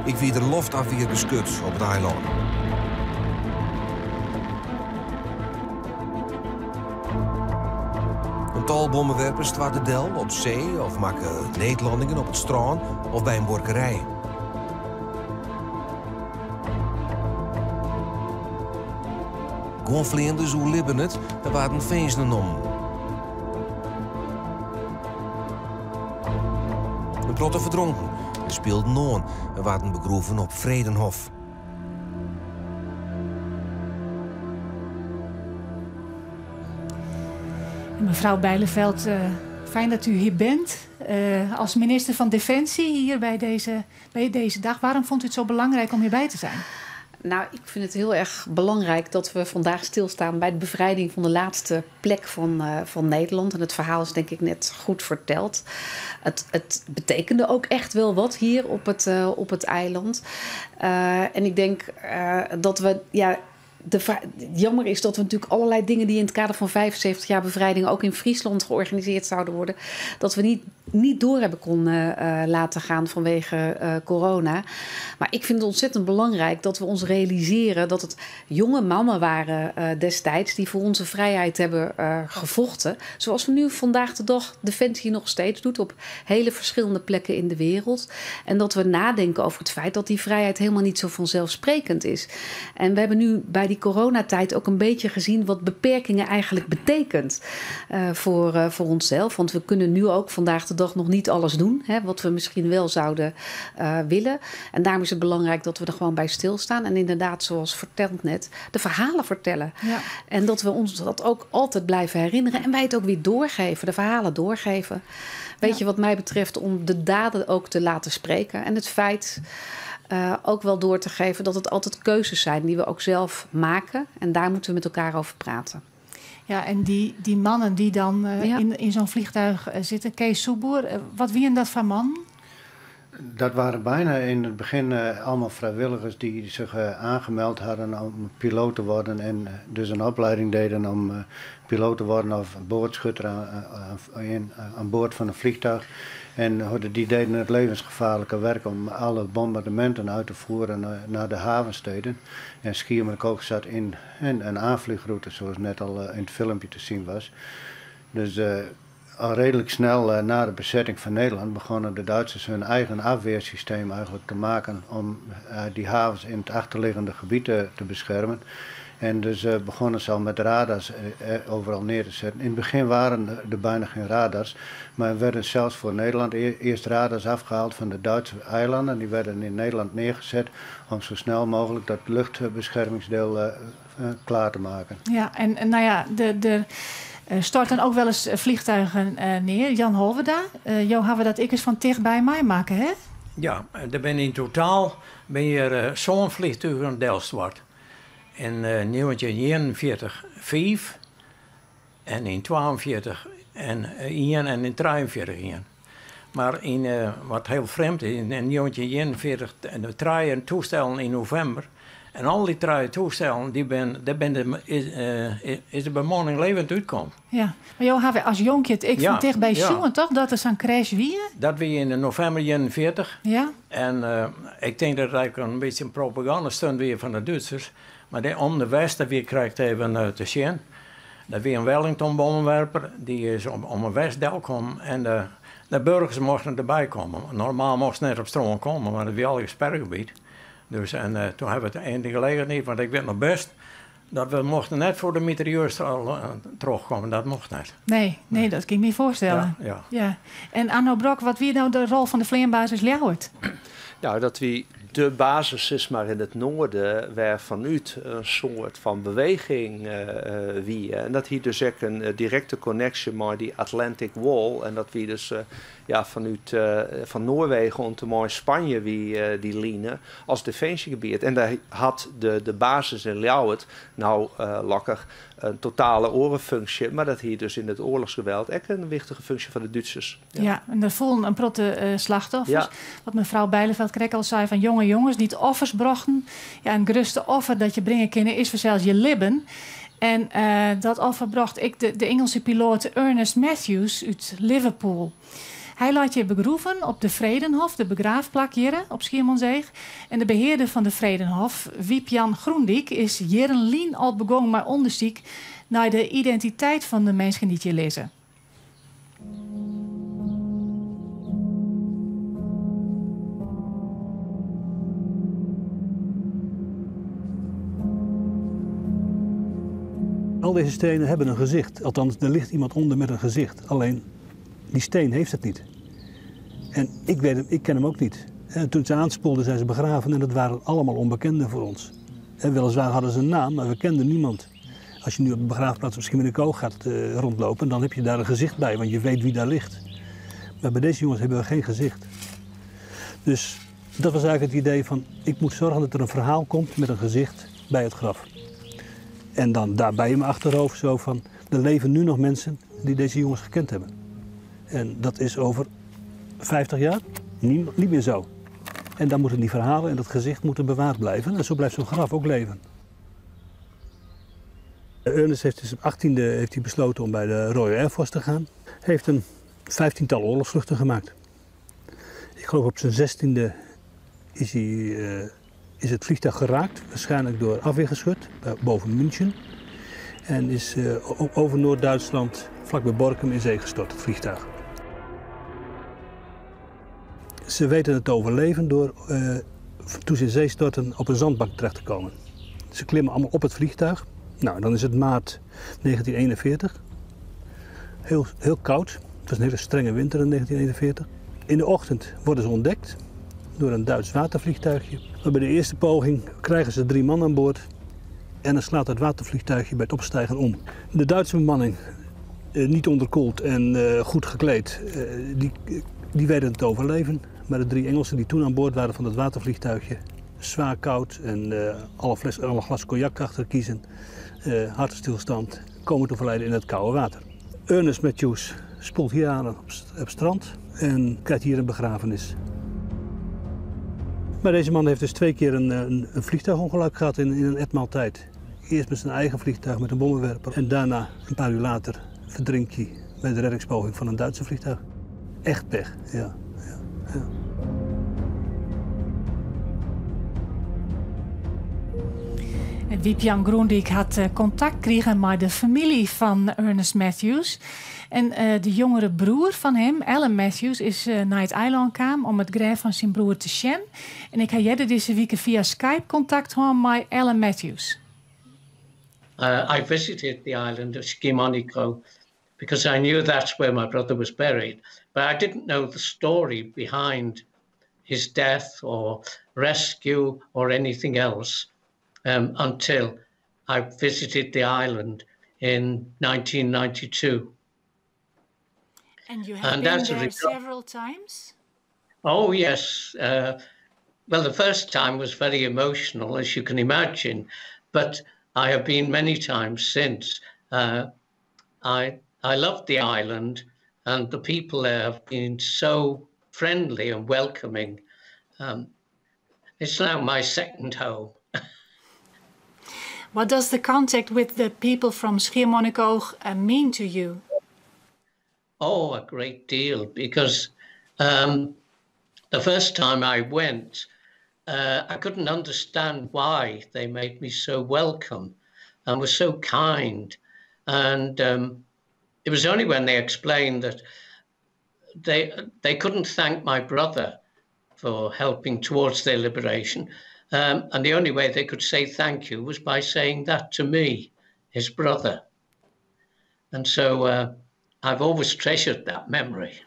Speaker 1: Ek wie der loftafweargeskut op it eilân. In tal bommewerpers stoarte del op see of makke needlanningen op it strân of by in buorkerij. Guon fleanders oerlibben it en waarden finzenen nommen. In protte ferdronken en spielden oan en waarden begroeven op Vredenhof.
Speaker 2: Mevrouw Bijleveld, fijn dat u hier bent. Als minister van Defensie hier bij deze dag. Waarom vond u het zo belangrijk om hierbij te zijn?
Speaker 14: Nou, ik vind het heel erg belangrijk dat we vandaag stilstaan bij de bevrijding van de laatste plek van Nederland. En het verhaal is denk ik net goed verteld. Het betekende ook echt wel wat hier op het eiland. En ik denk dat we... Ja, jammer is dat we natuurlijk allerlei dingen die in het kader van 75 jaar bevrijding ook in Friesland georganiseerd zouden worden, dat we niet door hebben konden laten gaan vanwege corona. Maar ik vind het ontzettend belangrijk dat we ons realiseren dat het jonge mannen waren destijds die voor onze vrijheid hebben gevochten. Zoals we nu vandaag de dag Defensie nog steeds doet op hele verschillende plekken in de wereld. En dat we nadenken over het feit dat die vrijheid helemaal niet zo vanzelfsprekend is. En we hebben nu bij die coronatijd ook een beetje gezien wat beperkingen eigenlijk betekent voor onszelf. Want we kunnen nu ook vandaag de dag nog niet alles doen, hè, wat we misschien wel zouden willen. En daarom is het belangrijk dat we er gewoon bij stilstaan. En inderdaad, zoals verteld net, de verhalen vertellen.
Speaker 2: Ja.
Speaker 14: En dat we ons dat ook altijd blijven herinneren. En wij het ook weer doorgeven, de verhalen doorgeven. Weet je, wat mij betreft, om de daden ook te laten spreken. En het feit ook wel door te geven dat het altijd keuzes zijn die we ook zelf maken. En daar moeten we met elkaar over praten.
Speaker 2: Ja, en die mannen die dan in zo'n vliegtuig zitten. Kees Soepboer, wat wie dat van man?
Speaker 15: Dat waren bijna in het begin allemaal vrijwilligers die zich aangemeld hadden om piloot te worden. En dus een opleiding deden om piloot te worden of boordschutter aan boord van een vliegtuig. En die deden het levensgevaarlijke werk om alle bombardementen uit te voeren naar de havensteden. En Schiermonnikoog zat in een aanvliegroute, zoals net al in het filmpje te zien was. Dus al redelijk snel na de bezetting van Nederland begonnen de Duitsers hun eigen afweersysteem eigenlijk te maken om die havens in het achterliggende gebied te beschermen. En dus begonnen ze al met radars overal neer te zetten. In het begin waren er bijna geen radars, maar er werden zelfs voor Nederland eerst radars afgehaald van de Duitse eilanden. Die werden in Nederland neergezet om zo snel mogelijk dat luchtbeschermingsdeel klaar te maken.
Speaker 2: Ja, en nou ja, de storten ook wel eens vliegtuigen neer. Jan Holverda, jo, hebben we dat ik eens van dichtbij mij maken, hè?
Speaker 5: Ja, er ben in totaal ben hier zo'n vliegtuigen delstort. In 1941 5 en in 42 en 1 en in 43 1. Maar in, wat heel vreemd is, in 1941 de drie toestellen in november. En al die drie toestellen, is de bemanning levend uitkomen.
Speaker 2: Ja, maar joh, hebben als jonkje het ik van dichtbij zoen, toch? Dat is een crash wie?
Speaker 5: Dat wie in november 41.
Speaker 2: Ja.
Speaker 5: En ik denk dat het eigenlijk een beetje een propagandastunt weer van de Duitsers. Maar om de Westen weer krijgt even te zien. Dat weer een Wellington-bommenwerper, die is om een Westdel komen en de burgers mochten erbij komen. Normaal mochten ze net op stroom komen, maar het was al een spergebied. Dus, en toen hebben we het in de gelegenheid, want ik weet nog best, dat we mochten net voor de mitrailleurs terugkomen. Dat mocht net.
Speaker 2: Nee, dat kan ik me voorstellen.
Speaker 5: Ja.
Speaker 2: Ja. En Arno Brok, wat wie nou de rol van de vleerbasis Ljouwert?
Speaker 13: Ja, dat wie de basis sis mar yn it noarden wêr fanút in soart fan beweging wie. En dat hie dus ek in direkte konneksje mei dy Atlantic Wall. En dat wie dus ja, fanút fan Noarwegen oant en mei Spanje wie dy line as definsjegebiet. En dêr hat de basis yn Ljouwert no lokkich in totale oare funksje, mar dat hie dus yn it oarlochsgeweld ek in wichtige funksje foar de Dútsers.
Speaker 2: Ja, en der foelen in protte slachtoffers. Wat mefrou Bijleveld krekt al sei fan jonge jonges dy't offers brochten. Ja, en it grutste offer dat je bringe kinne is fansels je libben. En dat offer brocht ek de Ingelske piloat Ernest Matthews út Liverpool. Hy leit hjir begroeven op de Vredenhof, de begraafplak hjirre op Skiermûntseach. En de behearder fan de Vredenhof, Wiep-Jan Groendyk, is jierren lyn al begongen mei ûndersyk nei de identiteit fan de minsken dy't hjir lizze.
Speaker 16: Al deze stenen hebben een gezicht. Althans, er ligt iemand onder met een gezicht. Alleen, die steen heeft het niet. En ik weet hem, ik ken hem ook niet. En toen ze aanspoelden zijn ze begraven en dat waren allemaal onbekenden voor ons. En weliswaar hadden ze een naam, maar we kenden niemand. Als je nu op de begraafplaats op Schiermonnikoog gaat rondlopen, dan heb je daar een gezicht bij, want je weet wie daar ligt. Maar bij deze jongens hebben we geen gezicht. Dus dat was eigenlijk het idee van, ik moet zorgen dat er een verhaal komt met een gezicht bij het graf. En dan daarbij in mijn achterhoofd zo van, er leven nu nog mensen die deze jongens gekend hebben. En dat is over 50 jaar niet meer zo. En dan moeten die verhalen en dat gezicht moeten bewaard blijven. En zo blijft zo'n graf ook leven. Ernest heeft dus op 18e heeft hij besloten om bij de Royal Air Force te gaan. Hij heeft een 15-tal oorlogsvluchten gemaakt. Ik geloof op zijn 16e is het vliegtuig geraakt, waarschijnlijk door afweergeschut, boven München. En is over Noord-Duitsland, vlakbij Borkum, in zee gestort, het vliegtuig. Ze weten het te overleven door, toen ze in zee stortten, op een zandbank terecht te komen. Ze klimmen allemaal op het vliegtuig. Dan is het maart 1941. Heel, heel koud. Het was een hele strenge winter in 1941. In de ochtend worden ze ontdekt door een Duits watervliegtuigje. Maar bij de eerste poging krijgen ze 3 man aan boord. En dan slaat het watervliegtuigje bij het opstijgen om. De Duitse bemanning, niet onderkoeld en goed gekleed, die weten het te overleven. Maar de 3 Engelsen die toen aan boord waren van het watervliegtuigje, zwaar koud en alle glas cognac achter kiezen, hartstilstand, komen te overlijden in het koude water. Ernest Matthews spoelt hier aan op het strand en krijgt hier een begrafenis. Maar deze man heeft dus 2 keer een vliegtuigongeluk gehad in een etmaal tijd. Eerst met zijn eigen vliegtuig met een bommenwerper en daarna, een paar uur later, verdrinkt hij bij de reddingspoging van een Duitse vliegtuig. Echt pech, ja.
Speaker 2: En Wiep-Jan Groendyk had kontakt krigen met de familie van Ernest Matthews. En de jongere broer van hem, Alan Matthews, is naar het eiland gekomen om het graf van zijn broer te zien. En ik had eerder deze week via Skype contact gehad met Alan Matthews.
Speaker 17: I visited the island of Schiermonnikoog because I knew that's where my brother was buried. But I didn't know the story behind his death or rescue or anything else until I visited the island in 1992.
Speaker 2: And you have
Speaker 17: And
Speaker 2: been
Speaker 17: that's a
Speaker 2: there
Speaker 17: result.
Speaker 2: several times?
Speaker 17: Oh, yes. The first time was very emotional, as you can imagine, but I have been many times since. I love the island, and the people there have been so friendly and welcoming. It's now my second home.
Speaker 2: What does the contact with the people from Schiermonnikoog mean to you?
Speaker 17: Oh, a great deal, because the first time I went, I couldn't understand why they made me so welcome and were so kind. And it was only when they explained that they couldn't thank my brother for helping towards their liberation. And the only way they could say thank you was by saying that to me, his brother. And so I've always treasured that memory.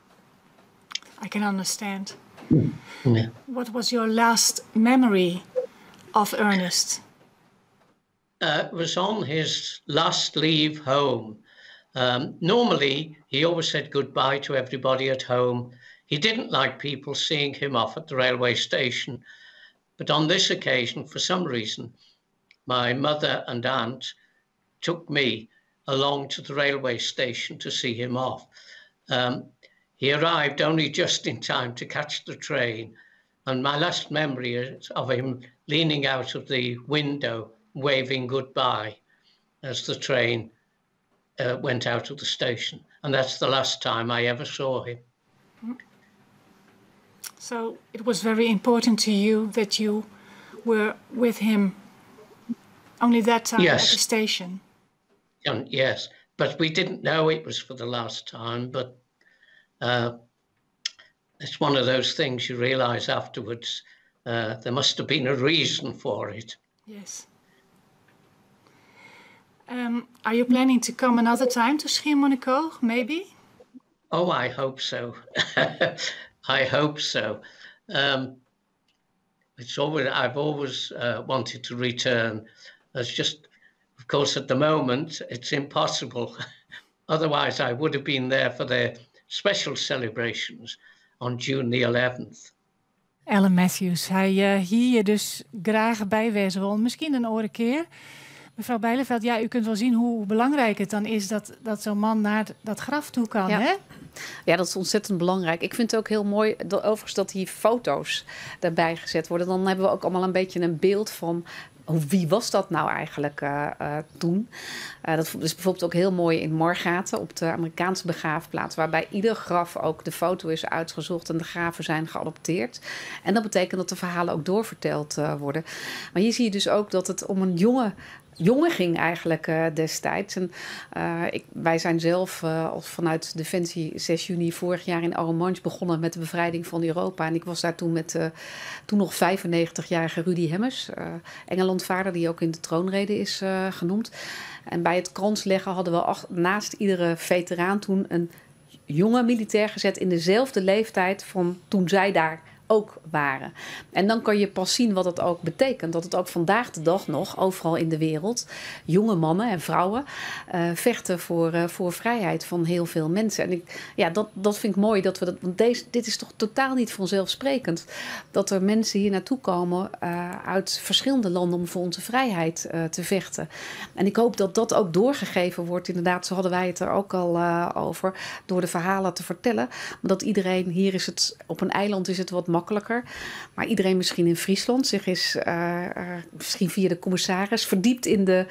Speaker 2: I can understand.
Speaker 17: Yeah.
Speaker 2: What was your last memory of Ernest?
Speaker 17: Was on his last leave home. Normally, he always said goodbye to everybody at home. He didn't like people seeing him off at the railway station. But on this occasion, for some reason, my mother and aunt took me along to the railway station to see him off. He arrived only just in time to catch the train, and my last memory is of him leaning out of the window, waving goodbye as the train went out of the station. And that's the last time I ever saw him.
Speaker 2: So it was very important to you that you were with him only that time at the station.
Speaker 17: Yes, but we didn't know it was for the last time, but it's one of those things you realize afterwards. There must have been a reason for it.
Speaker 2: Yes. Are you planning to come another time to Schiermonnikoog, maybe?
Speaker 17: Oh, I hope so. I hope so. I've always wanted to return. It's just, of course, at the moment, it's impossible. Otherwise, I would have been there for the special celebrations on June the 11th.
Speaker 2: Alan Matthews, hy hie hjir dus graach by wêze wollen. Miskien in oare kear. Mevrouw Bijleveld, ja, u kunt wel zien hoe belangrijk het dan is dat zo'n man naar dat graf toe kan, hè?
Speaker 14: Ja, dat is ontzettend belangrijk. Ik vind het ook heel mooi, overigens, dat die foto's daarbij gezet worden. Dan hebben we ook allemaal een beetje een beeld van wie was dat nou eigenlijk toen? Dat is bijvoorbeeld ook heel mooi in Margraten op de Amerikaanse begraafplaats, waarbij ieder graf ook de foto is uitgezocht en de graven zijn geadopteerd. En dat betekent dat de verhalen ook doorverteld worden. Maar hier zie je dus ook dat het om een jongen ging eigenlijk destijds. En wij zijn zelf als vanuit Defensie 6 juni vorig jaar in Arromanches begonnen met de bevrijding van Europa. En ik was daar toen met toen nog 95-jarige Rudy Hemmes, Engelandvaarder die ook in de troonrede is genoemd. En bij het kransleggen hadden we naast iedere veteraan toen een jonge militair gezet in dezelfde leeftijd van toen zij daar ook waren. En dan kan je pas zien wat dat ook betekent. Dat het ook vandaag de dag nog, overal in de wereld, jonge mannen en vrouwen vechten voor vrijheid van heel veel mensen. En dat vind ik mooi. Dat we dat, want dit is toch totaal niet vanzelfsprekend. Dat er mensen hier naartoe komen uit verschillende landen om voor onze vrijheid te vechten. En ik hoop dat dat ook doorgegeven wordt. Inderdaad, zo hadden wij het er ook al over. Door de verhalen te vertellen. Maar dat iedereen, hier is het, op een eiland is het wat makkelijker. Maar iedereen misschien in Friesland zich is misschien via de commissaris verdiept in de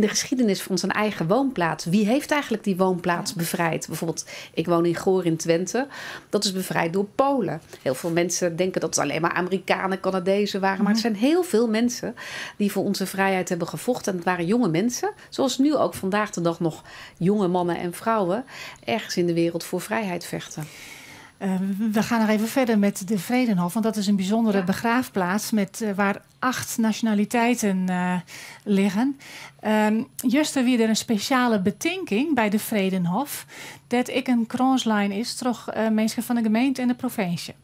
Speaker 14: geschiedenis van zijn eigen woonplaats. Wie heeft eigenlijk die woonplaats bevrijd? Bijvoorbeeld, ik woon in Goor in Twente. Dat is bevrijd door Polen. Heel veel mensen denken dat het alleen maar Amerikanen, Canadezen waren. Maar het zijn heel veel mensen die voor onze vrijheid hebben gevochten. En het waren jonge mensen, zoals nu ook vandaag de dag nog jonge mannen en vrouwen ergens in de wereld voor vrijheid vechten.
Speaker 2: We gaan nog even verder met de Vredenhof, want dat is een bijzondere begraafplaats waar 8 nationaliteiten liggen. Juster wie er een speciale betinking bij de Vredenhof, dat ik een kroonslijn is troch mensen van de gemeente en de provincie.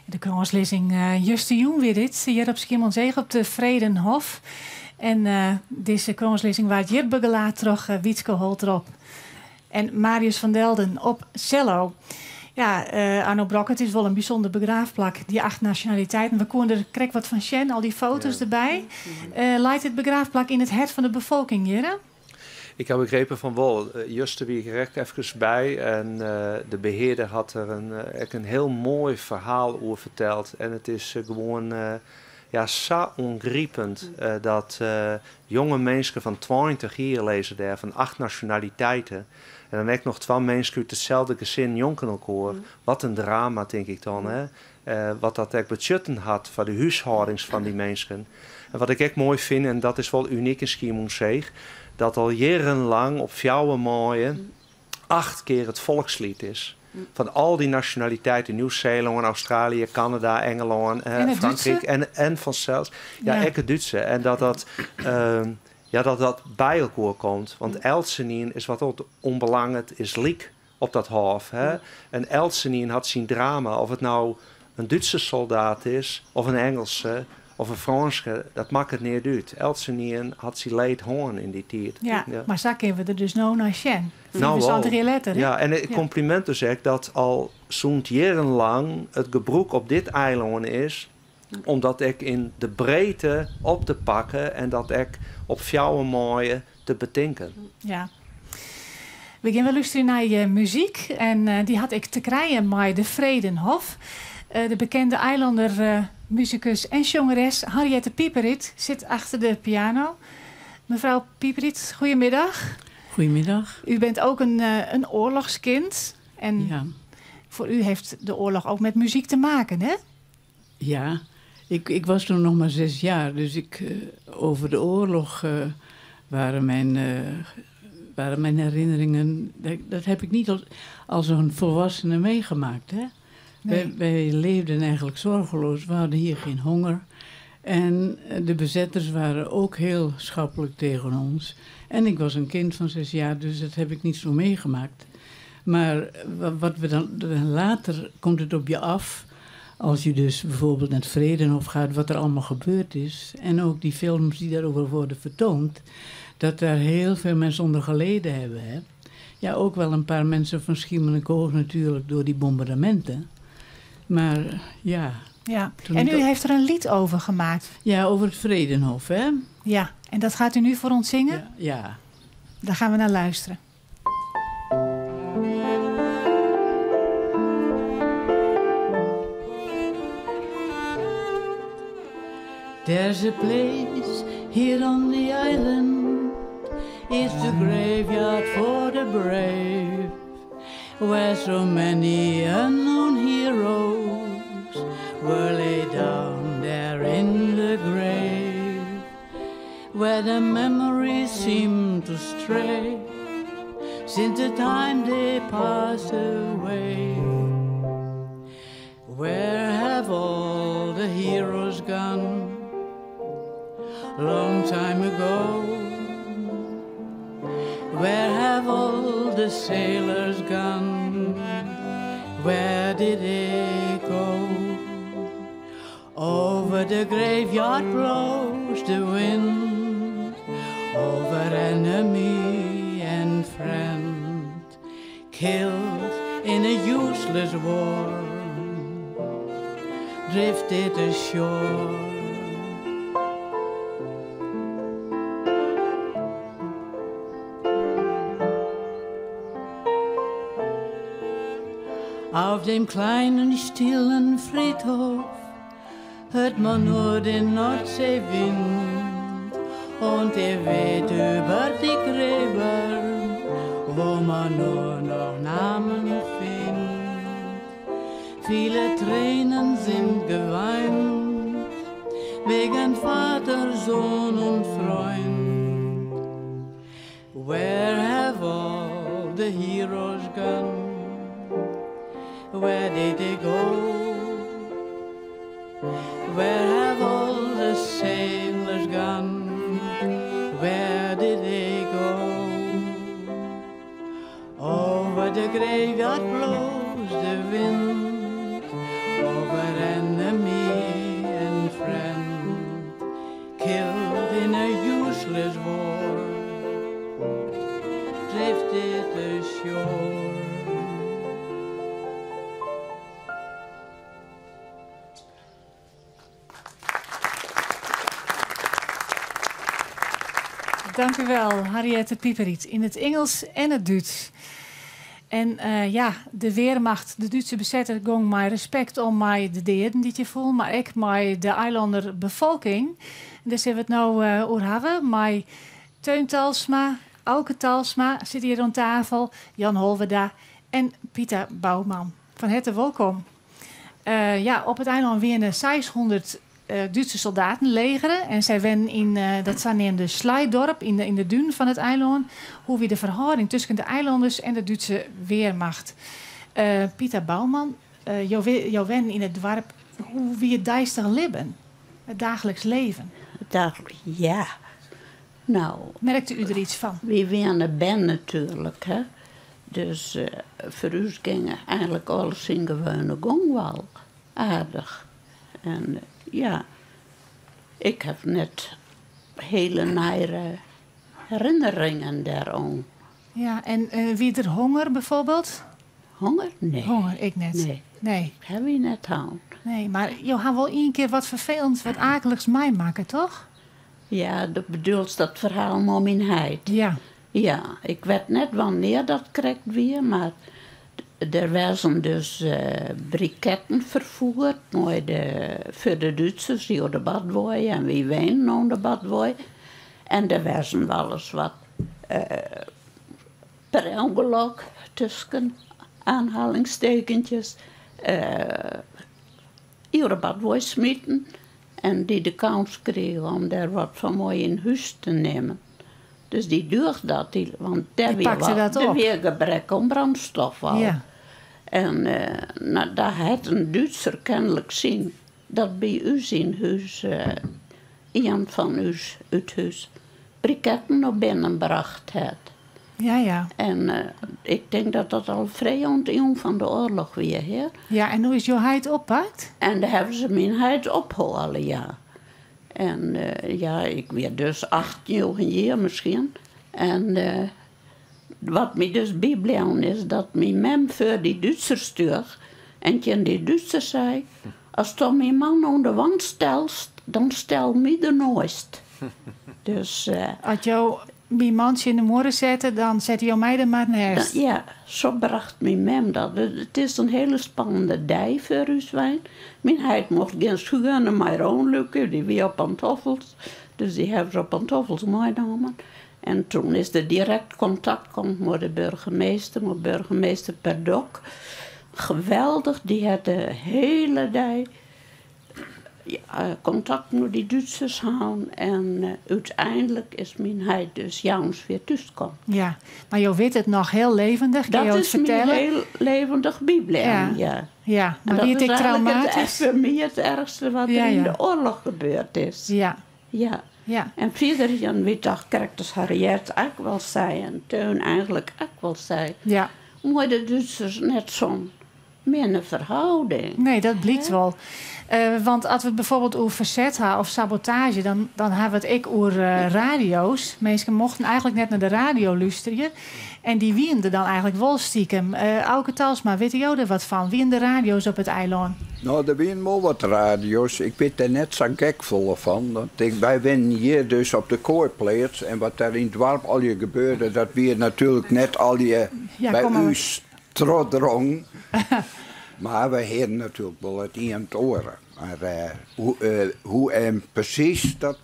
Speaker 2: De krânslizzing justerjûn wie dit hjir op Skiermûntseach op de Vredenhof. En dizze krânslizzing waard hjir begelaat troch Wietske Holtrop en Marius van Delden op cello. Ja, Arno Brok, it is wol in bysûnder begraafplak, dy acht nasjonaliteiten. We koene der krekt wat fan sjen, al dy foto's derby. Leit it begraafplak yn it hert fan de befolking hjir?
Speaker 13: Ik ha begrepen fan wol. Juster wie ik der ek efkes by en de behearder hat der in, ek in hiel moai ferhaal oer ferteld. En it is gewoan ja, sa oangripend dat jonge minsken fan 20 jier lizze dêr, fan acht nasjonaliteiten. En dan ek noch twa minsken út itselde gesin njonken elkoar. Wat in drama, tink ik dan. Hè? Wat dat ek betsjutten hat foar de húshâldings fan dy minsken. En wat ik ek moai fyn, en dat is wol unyk yn Skiermûntseach, dat al jierrenlang op fjouwer maaie acht kear it folksliet is. Fan al dy nasjonaliteiten, Nieuw-Seelân, Australië, Kanada, Engelân, Frankryk en fansels ja, ek it Dútse. En dat dat, ja, dat dat by elkoar komt. Want eltsenien is wat dat oanbelanget is lyk op dat hôf. Hè? En eltsenien hat syn drama, of it no in Dútse soldaat is, of in Engelse, of in Frânske, dat makket neat út. Eltsenien hat syn leed hân yn dy tiid.
Speaker 2: Ja, mar sa kinne we der dus no nei sjen. 75 jier letter.
Speaker 13: Ja, en it kompliment dus ek dat al sûnt jierrenlang it gebrûk op dit eilân is om dat ek yn de breedte op te pakken en dat ek op fjouwer maaie te betinken.
Speaker 2: Ja. We gean wer lústerje nei muzyk en dy hat ek te krijen mei de Vredenhof. De bekende eilanner musikus en sjongeres Henriette Piperit sit achter de piano. Mevrouw Piperit, goedemiddag.
Speaker 11: Goedemiddag.
Speaker 2: U bent ook een oorlogskind. En
Speaker 11: ja.
Speaker 2: Voor u heeft de oorlog ook met muziek te maken, hè?
Speaker 11: Ja, ik was toen nog maar 6 jaar, dus over de oorlog waren mijn herinneringen. Dat heb ik niet als een volwassene meegemaakt. Hè?
Speaker 2: Nee.
Speaker 11: Wij leefden eigenlijk zorgeloos, we hadden hier geen honger. En de bezetters waren ook heel schappelijk tegen ons. En ik was een kind van 6 jaar, dus dat heb ik niet zo meegemaakt. Maar wat we dan later komt het op je af. Als je dus bijvoorbeeld naar het Vredenhof gaat, wat er allemaal gebeurd is. En ook die films die daarover worden vertoond. Dat daar heel veel mensen onder geleden hebben. Hè? Ja, ook wel een paar mensen van Schiermonnikoog natuurlijk door die bombardementen. Maar ja.
Speaker 2: Ja.
Speaker 11: Toen
Speaker 2: En
Speaker 11: ik
Speaker 2: u
Speaker 11: dat
Speaker 2: heeft er een lied over gemaakt.
Speaker 11: Ja, over het Vredenhof, hè?
Speaker 2: Ja, en dat gaat u nu voor ons zingen?
Speaker 11: Ja, ja.
Speaker 2: Daar gaan we naar luisteren.
Speaker 11: There's a place here on the island, it's the graveyard for the brave, where so many unknown heroes were laid down there in the grave, where the memories seem to stray since the time they passed away. Where have all the heroes gone? Long time ago. Where have all the sailors gone? Where did they go? Over the graveyard blows the wind, over enemy and friend, killed in a useless war, drifted ashore. Auf dem kleinen, stillen Friedhof hört man nur den Nordseewind und er weht über die Gräber, wo man nur noch Namen findet. Viele Tränen sind geweint, wegen Vater, Sohn und Freund. Where have all the heroes gone? Where did they go? Where have all the sailors gone? Where did they go? Over the graveyard blows the wind, over
Speaker 2: Dank u wel, Harriette Pieperiet, in het Engels en het Duits. En eh, ja, de Wehrmacht, de Dútske besetter, gong mei respekt om mei de deaden dy't hjir foelen, mar ek mei de eilanner befolking. En dêr sille we it no eh, oer hawwe mei Teun Talsma, Auke Talsma sit hjir oan tafel, Jan Holwerda en Pieter Bouwman. Fan herte wolkom. Eh, ja, op it eilân wiene 600 Dútske soldaten legere en sy wennen yn dat saneamde Sleidorp yn de, yn de dunen fan it eilân. Hoe wie de ferhâlding tusken de eilanners en de Dútske Wehrmacht? Pieter Bouwman, jo, jo wennen yn it doarp. Hoe wie it deistich libben, it daagliks leven?
Speaker 9: It daagliks, ja. Nou.
Speaker 2: Merkte u der iets fan?
Speaker 9: Wy wiene bern natuerlik, hè. Dus foar ús gyng eigenlik alles syn gewoane gong wol aardich. En ja, ik haw net hiele neiere herinneringen dêroan.
Speaker 2: Ja, en wie der honger byfoarbyld?
Speaker 9: Honger? Nee.
Speaker 2: Honger, ek net.
Speaker 9: Nee.
Speaker 2: Nee.
Speaker 9: Hawwe wy net hân.
Speaker 2: Nee, mar jo ha wol ien kear wat ferfelends, wat aaklichs meimakke, toch?
Speaker 9: Ja, do bedoelst dat ferhaal mei myn heit.
Speaker 2: Ja.
Speaker 9: Ja, ik wit net wannear dat krekt wie, mar der wêzen dus briketten ferfierd nei de, foar de Dútsers oer de Badwei en wy wennen oan de Badwei. En der wêzen wolris wat per ûngelok tusken aanhalingstekentjes oer de Badwei smiten en dy de kâns krigen om dêr wat fan mei yn hús te nimmen. Dus dy docht dat, want dêr
Speaker 2: wie,
Speaker 9: wat, der wie gebrek oan brânstof al.
Speaker 2: Ja.
Speaker 9: En no, dêr hat in Dútser kenlik sjoen dat by ús yn hús ien fan ús út hús briketten nei binnen brocht hat.
Speaker 2: Ja, ja.
Speaker 9: En ik tink dat dat al frij oan it ein fan de oarloch wie, hear.
Speaker 2: Ja, en hoe is jo heit oppakt?
Speaker 9: En dêr hawwe se myn heit ophelle, ja. En ja, ik wie dus acht, njoggen jier miskien. En wat my dus bybleaun is dat myn mem foar dy Dútsers stoech en tsjin dy Dútsers sei, Asto myn man oan de wand stelst, dan stel my derneist. Dus.
Speaker 2: As jo myn man tsjin de muorre sette, dan sette jo my der mar neist.
Speaker 9: Ja, sa brocht myn mem dat. It is in hiele spannende dei foar ús west. Myn heit mocht gjin skuon mear oanlûke, dy wie op pantoffels. Dus dy hawwe se op pantoffels meinommen. En toen is der direkt kontakt kommen mei de burgemeester, mei burgemeester Perdok. Geweldich, dy hat de hiele dei kontakt mei dy Dútsers hân. En úteinlik is myn heit dus jûns wer thúskommen.
Speaker 2: Ja, mar jo witte it noch hiel levendig. Kinne
Speaker 9: Dat
Speaker 2: jo it
Speaker 9: is my
Speaker 2: fertelle?
Speaker 9: hiel levendig bybleaun, ja.
Speaker 2: Ja,
Speaker 9: En
Speaker 2: mar
Speaker 9: dat
Speaker 2: wie it
Speaker 9: is
Speaker 2: ek
Speaker 9: eigenlik it,
Speaker 2: traumatysk?
Speaker 9: foar my it erchste wat der yn de oarloch gebeurd is.
Speaker 2: Ja.
Speaker 9: Ja.
Speaker 2: Ja.
Speaker 9: En fierder hienen wy toch krekt as Harriët ek wol sei en Teun eigenlik ek wol sei, mei de Dútsers net sa'n minne ferhâlding.
Speaker 2: Nee, dat blykt wol. Want as we it byfoarbyld oer ferset ha of sabotaazje, dan, dan ha we it ek oer radio's. Minsken mochten eigenlik net nei de radio lústerje. En dy wienen der dan eigenlik wol stikem. Auke Talsma, witte jo der wat fan? Wienen der radio's op it eilân?
Speaker 18: No, der wienen wol wat radio's. Ik wit dêr net sa gek folle fan. Want ik, wy wennen hjir dus op de Kooipleats. En wat dêr yn it doarp allegear gebeurde, dat wie natuerlik net allegear
Speaker 2: Ja,
Speaker 18: by
Speaker 2: kom mar.
Speaker 18: ús trochdrongen. Mar wy hearden natuerlik wol it ien en it oare. Mar hoe, hoe en presys, dat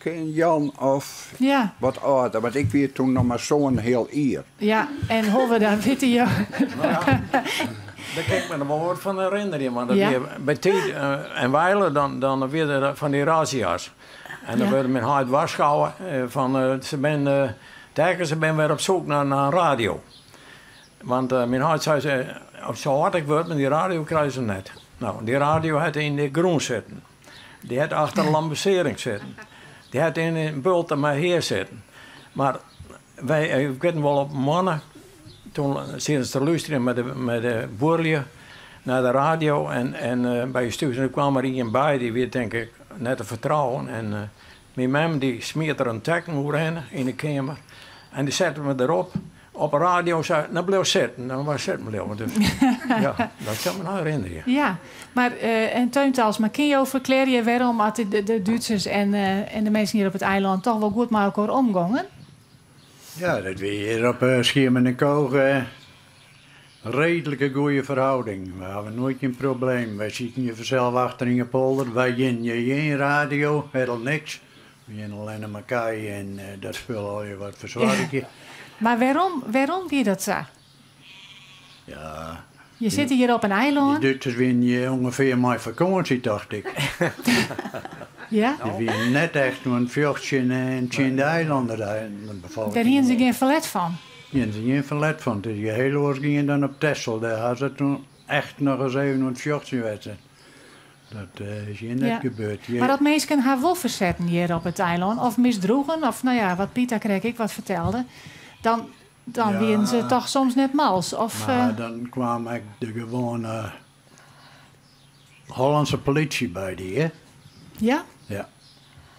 Speaker 18: kin Jan of wat âlder. Want ik wie toen noch mar sân heal jier.
Speaker 2: Ja, en Holwerda, witte jo.
Speaker 5: Dêr kin ik my noch wol wat fan herinnerje. Want dat wie by tiid en wile, dan, dan wie der fan dy razzia's. En dan wurde myn heit warskôge fan se binne, telkens se binne wer op soek nei in radio. Want myn heit sei, sa âld ik wurd, mar dy radio krije se net. No, dy radio hat yn de grûn sitten. Dy hat achter de lamboussearring sitten. Dy hat yn in bulte mei hea sitten. Mar wy, ik wit noch wol op in moarn, toen sieten se te lústerjen mei de buorlju nei de radio en, en by ús thús. En der kwam der ien by, dy wie tink ik net te fertrouwen. En myn mem dy smiet der in tekken oerhinne yn de keamer en dy sette my derop. Op de radio sei, no bliuw sitten, dan wy sitten bliuwe. Dus ja, dat sil ik my noch herinnerje.
Speaker 2: Ja, mar eh, en Teun Talsma, kinne jo ferklearje wêrom at de, de Dútsers en, eh, en de minsken hjir op it eilân toch wol goed mei elkoar omgongen?
Speaker 3: Ja, dat wie hjir op uh, Schiermonnikoog uh, reedlike goede ferhâlding. We hawwe noait gjin probleem. Wy sieten hjir fansels achter yn 'e polder. Wy hienen hjir gjin radio, hiel niks. We hienen allinne mar kij en dat spul allegear wat fersoargje.
Speaker 2: Mar wêrom, wêrom wie dat sa?
Speaker 3: Ja.
Speaker 2: Je sitte hjir op in eilân.
Speaker 3: De Dútsers wienen hjir ûngefear mei fakânsje, tocht ik.
Speaker 2: Ja?
Speaker 3: Dy wienen net echt oan it fjochtsjen en tsjin de eilannen.
Speaker 2: Dêr hienen se gjin ferlet fan?
Speaker 3: Hienen se gjin ferlet fan. It is hjir hiel oars gien dan op Texel. Dêr ha se toen echt noch ris even oan it fjochtsjen west. Dat is hjir net gebeurd.
Speaker 2: Mar dat minsken har wol fersetten hjir op it eilân of misdroegen, of no ja, wat Pieter krekt ek wat fertelde, dan, dan wienen se toch soms net mals. Of,
Speaker 3: Mar dan kwam ek de gewoane Hollânske politie by dy, hè?
Speaker 2: Ja?
Speaker 3: Ja.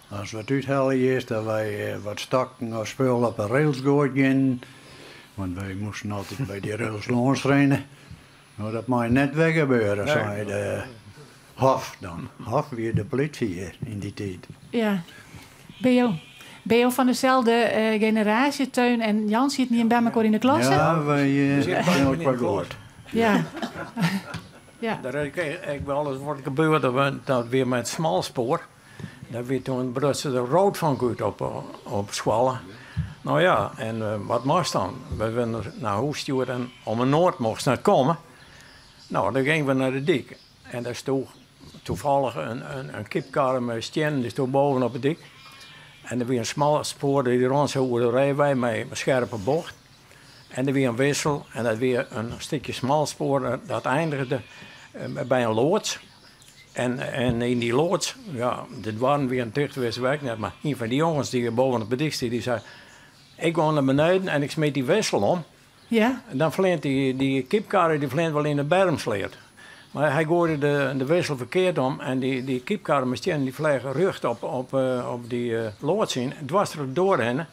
Speaker 3: As we it úthelle is dat wy wat stokken of spul op de rails goaiden, want wy moasten altyd by dy rails lâns rinne. No, dat mei net wer gebeure, sei de Hof dan. Hof wie de politie hjir yn dy tiid.
Speaker 2: Ja. Binne jo, binne jo fan deselde generaasje, Teun en Jan sieten jim by mekoar yn de klasse?
Speaker 3: Ja, wy kenne elkoar goed.
Speaker 2: Ja. Ja.
Speaker 5: Dêr is ek wol ris wat gebeurd, dat wie mei it smalspoar. Dat wie toen bruts de roodvonk út op skoalle. No ja, en wat moast dan? We werden nei hûs stjoerd en om 'e noard mochtst net komme. No, dan gyngen we nei de dyk. En dêr stoech toevallig in kypkarre mei stiennen, dy stoech boven op de dyk. En der wie in smal spoar dy't rûn sa oer de reewei mei in skerpe bocht. En der wie in wissel en dat wie in stikje smalspoar dat eindigde by in loads. En en yn dy loads, ja, de doarren wienen ticht, wist ik net, mar ien fan dy jonges dy't boven op de dyk stie, dy sei, Ik gean nei beneden en ik smyt dy wissel om.
Speaker 2: Ja.
Speaker 5: En dan fleant dy, dy kypkarre dy fleant wol yn de bermsleat. Mar hy goaide de, de wissel ferkeard om en dy, dy kypkarre mei stiennen dy fleach rjocht op, op, op dy loads yn, dwars troch de doar hinne.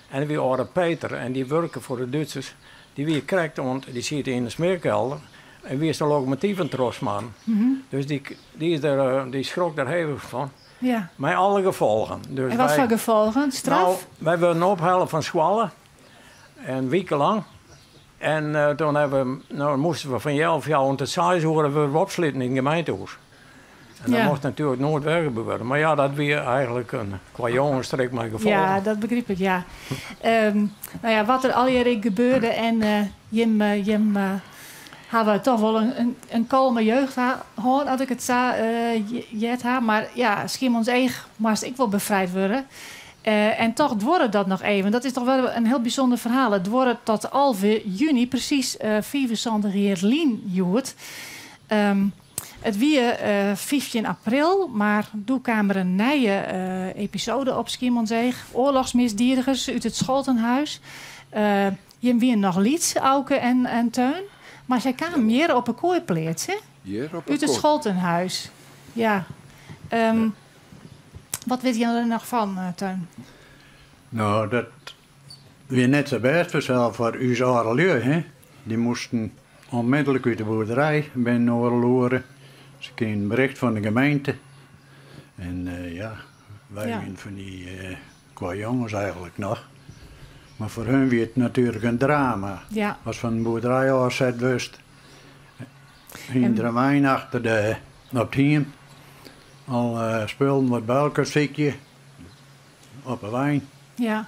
Speaker 5: En der wie âlde Peter en dy wurke foar de Dútsers. Dy wie krekt oant, dy siet yn de smearkelder en wie de lokomotyf oan it trochsmarren. Dus dy, dy, is der, dy skrok der hevig fan.
Speaker 2: Ja.
Speaker 5: Mei alle gefolgen. Dus
Speaker 2: En wat
Speaker 5: wy-
Speaker 2: foar gefolgen? Straf?
Speaker 5: Nou, wy wurden ophelle fan skoalle. In wike lang. En eh, toen hebben we, nou, moasten we fan healwei fjouweren tot seis oere wurde we opsletten yn it gemeentehûs. En dat
Speaker 2: Ja.
Speaker 5: mocht natuerlik noait wer gebeure. Mar ja, dat wie eigenlik in kwajongensstreek mei gefolgen.
Speaker 2: Ja, dat begryp ik, ja. No ja, wat der allegear ek gebeurde en eh, jim, eh, jim eh, hawwe toch wol in, in kalme jeugd hân, as ik it sa heard ha. Mar ja, Skiermûntseach moast ek wol befrijd wurde. En toch duorre dat noch even. Dat is toch wol in hiel bysûnder ferhaal. It duorre tot 11 juny, presys 75 jier lyn hjoed. It wie 15 april, mar doe kaam der in nije episode op Skiermûntseach. Oarlochsmisdiedigers út it Scholtenhuis. Jim wienen noch lyts, Auke en, en Teun. Mar sy kamen hjir op 'e Kooipleats, hè?
Speaker 18: Hjir op 'e
Speaker 2: Út it Scholtenhuis. Ja. Wat witte jim der noch fan, Teun?
Speaker 3: No, dat wie net sa bêst fansels foar ús âldelju, hè. Dy moasten onmiddellik út de boerderij binnen oardel oere. Se krigen in bericht fan de gemeente. En ja, wy wienen fan dy kwajonges eigenlik noch. Mar foar hun wie it natuerlik in drama. Ast fan de boerderij ôfset wurdst, hienen der in wein achter de, op it hiem. Al spullen wat by elkoar sykje op de wein.
Speaker 2: Ja.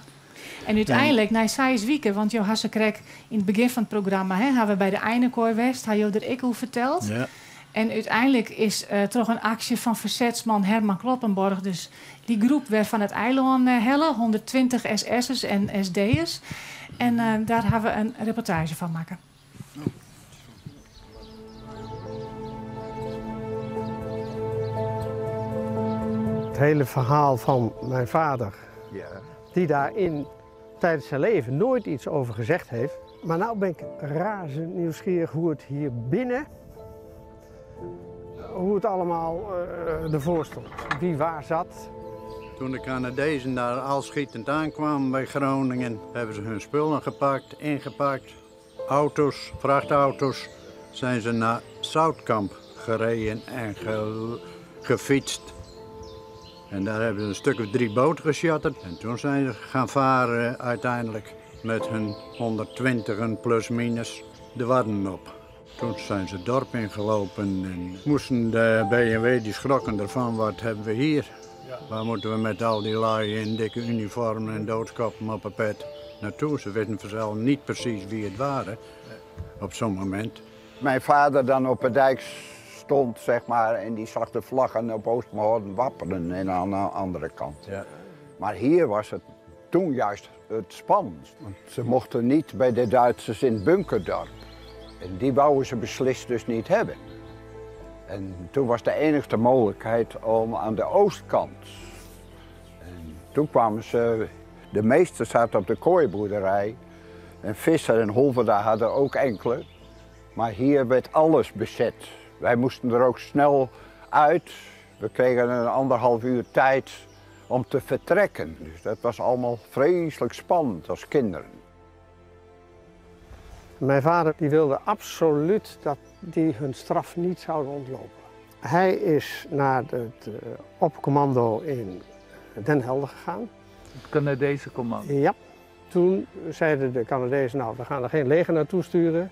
Speaker 2: En úteinlik, nei seis wiken, want jo ha se krekt yn it begjin fan it programma, hè, ha we by de Einekoai west, ha jo der ek oer ferteld.
Speaker 3: Ja.
Speaker 2: En úteinlik is troch in aksje fan fersetsman Herman Kloppenborg dus dy groep wer fan it eilân helle, 120 SS'ers en SD'ers. En dêr ha we in reportaazje fan makke.
Speaker 19: Het hele verhaal van mijn vader, die daarin tijdens zijn leven nooit iets over gezegd heeft. Maar nou ben ik razend nieuwsgierig hoe het hier binnen, hoe het allemaal ervoor stond. Wie waar zat.
Speaker 3: Toen de Canadezen daar al schietend aankwamen bij Groningen, hebben ze hun spullen gepakt, ingepakt. Auto's, vrachtauto's, zijn ze naar Zoutkamp gereden en gefietst. En daar hebben ze een stuk of drie boten gecharterd. En toen zijn ze gaan varen uiteindelijk met hun 120 plus minus de Wadden op. Toen zijn ze het dorp ingelopen en moesten de B&W, die schrokken ervan, wat hebben we hier? Waar moeten we met al die lui in dikke uniformen en doodskoppen op een pet naartoe? Ze wisten vanzelf niet precies wie het waren op zo'n moment.
Speaker 18: Mijn vader dan op de dijk stond, zeg maar, en die zag de vlaggen op Oostmahorn wapperen en aan de andere kant. Ja. Maar hier was het toen juist het spannendst. Want ze mochten niet bij de Duitsers in het bunkerdorp. En die wouden ze beslist dus niet hebben. En toen was de enige mogelijkheid om aan de oostkant. En toen kwamen ze, de meesten zaten op de kooiboerderij. En Visser en Holverda hadden ook enkele. Maar hier werd alles bezet. Wij moesten er ook snel uit. We kregen een anderhalf uur tijd om te vertrekken. Dus dat was allemaal vreselijk spannend als kinderen.
Speaker 19: Mijn vader die wilde absoluut dat die hun straf niet zouden ontlopen. Hij is naar het opcommando in Den Helder gegaan.
Speaker 20: Het Canadese commando?
Speaker 19: Ja. Toen zeiden de Canadezen, nou, we gaan er geen leger naartoe sturen,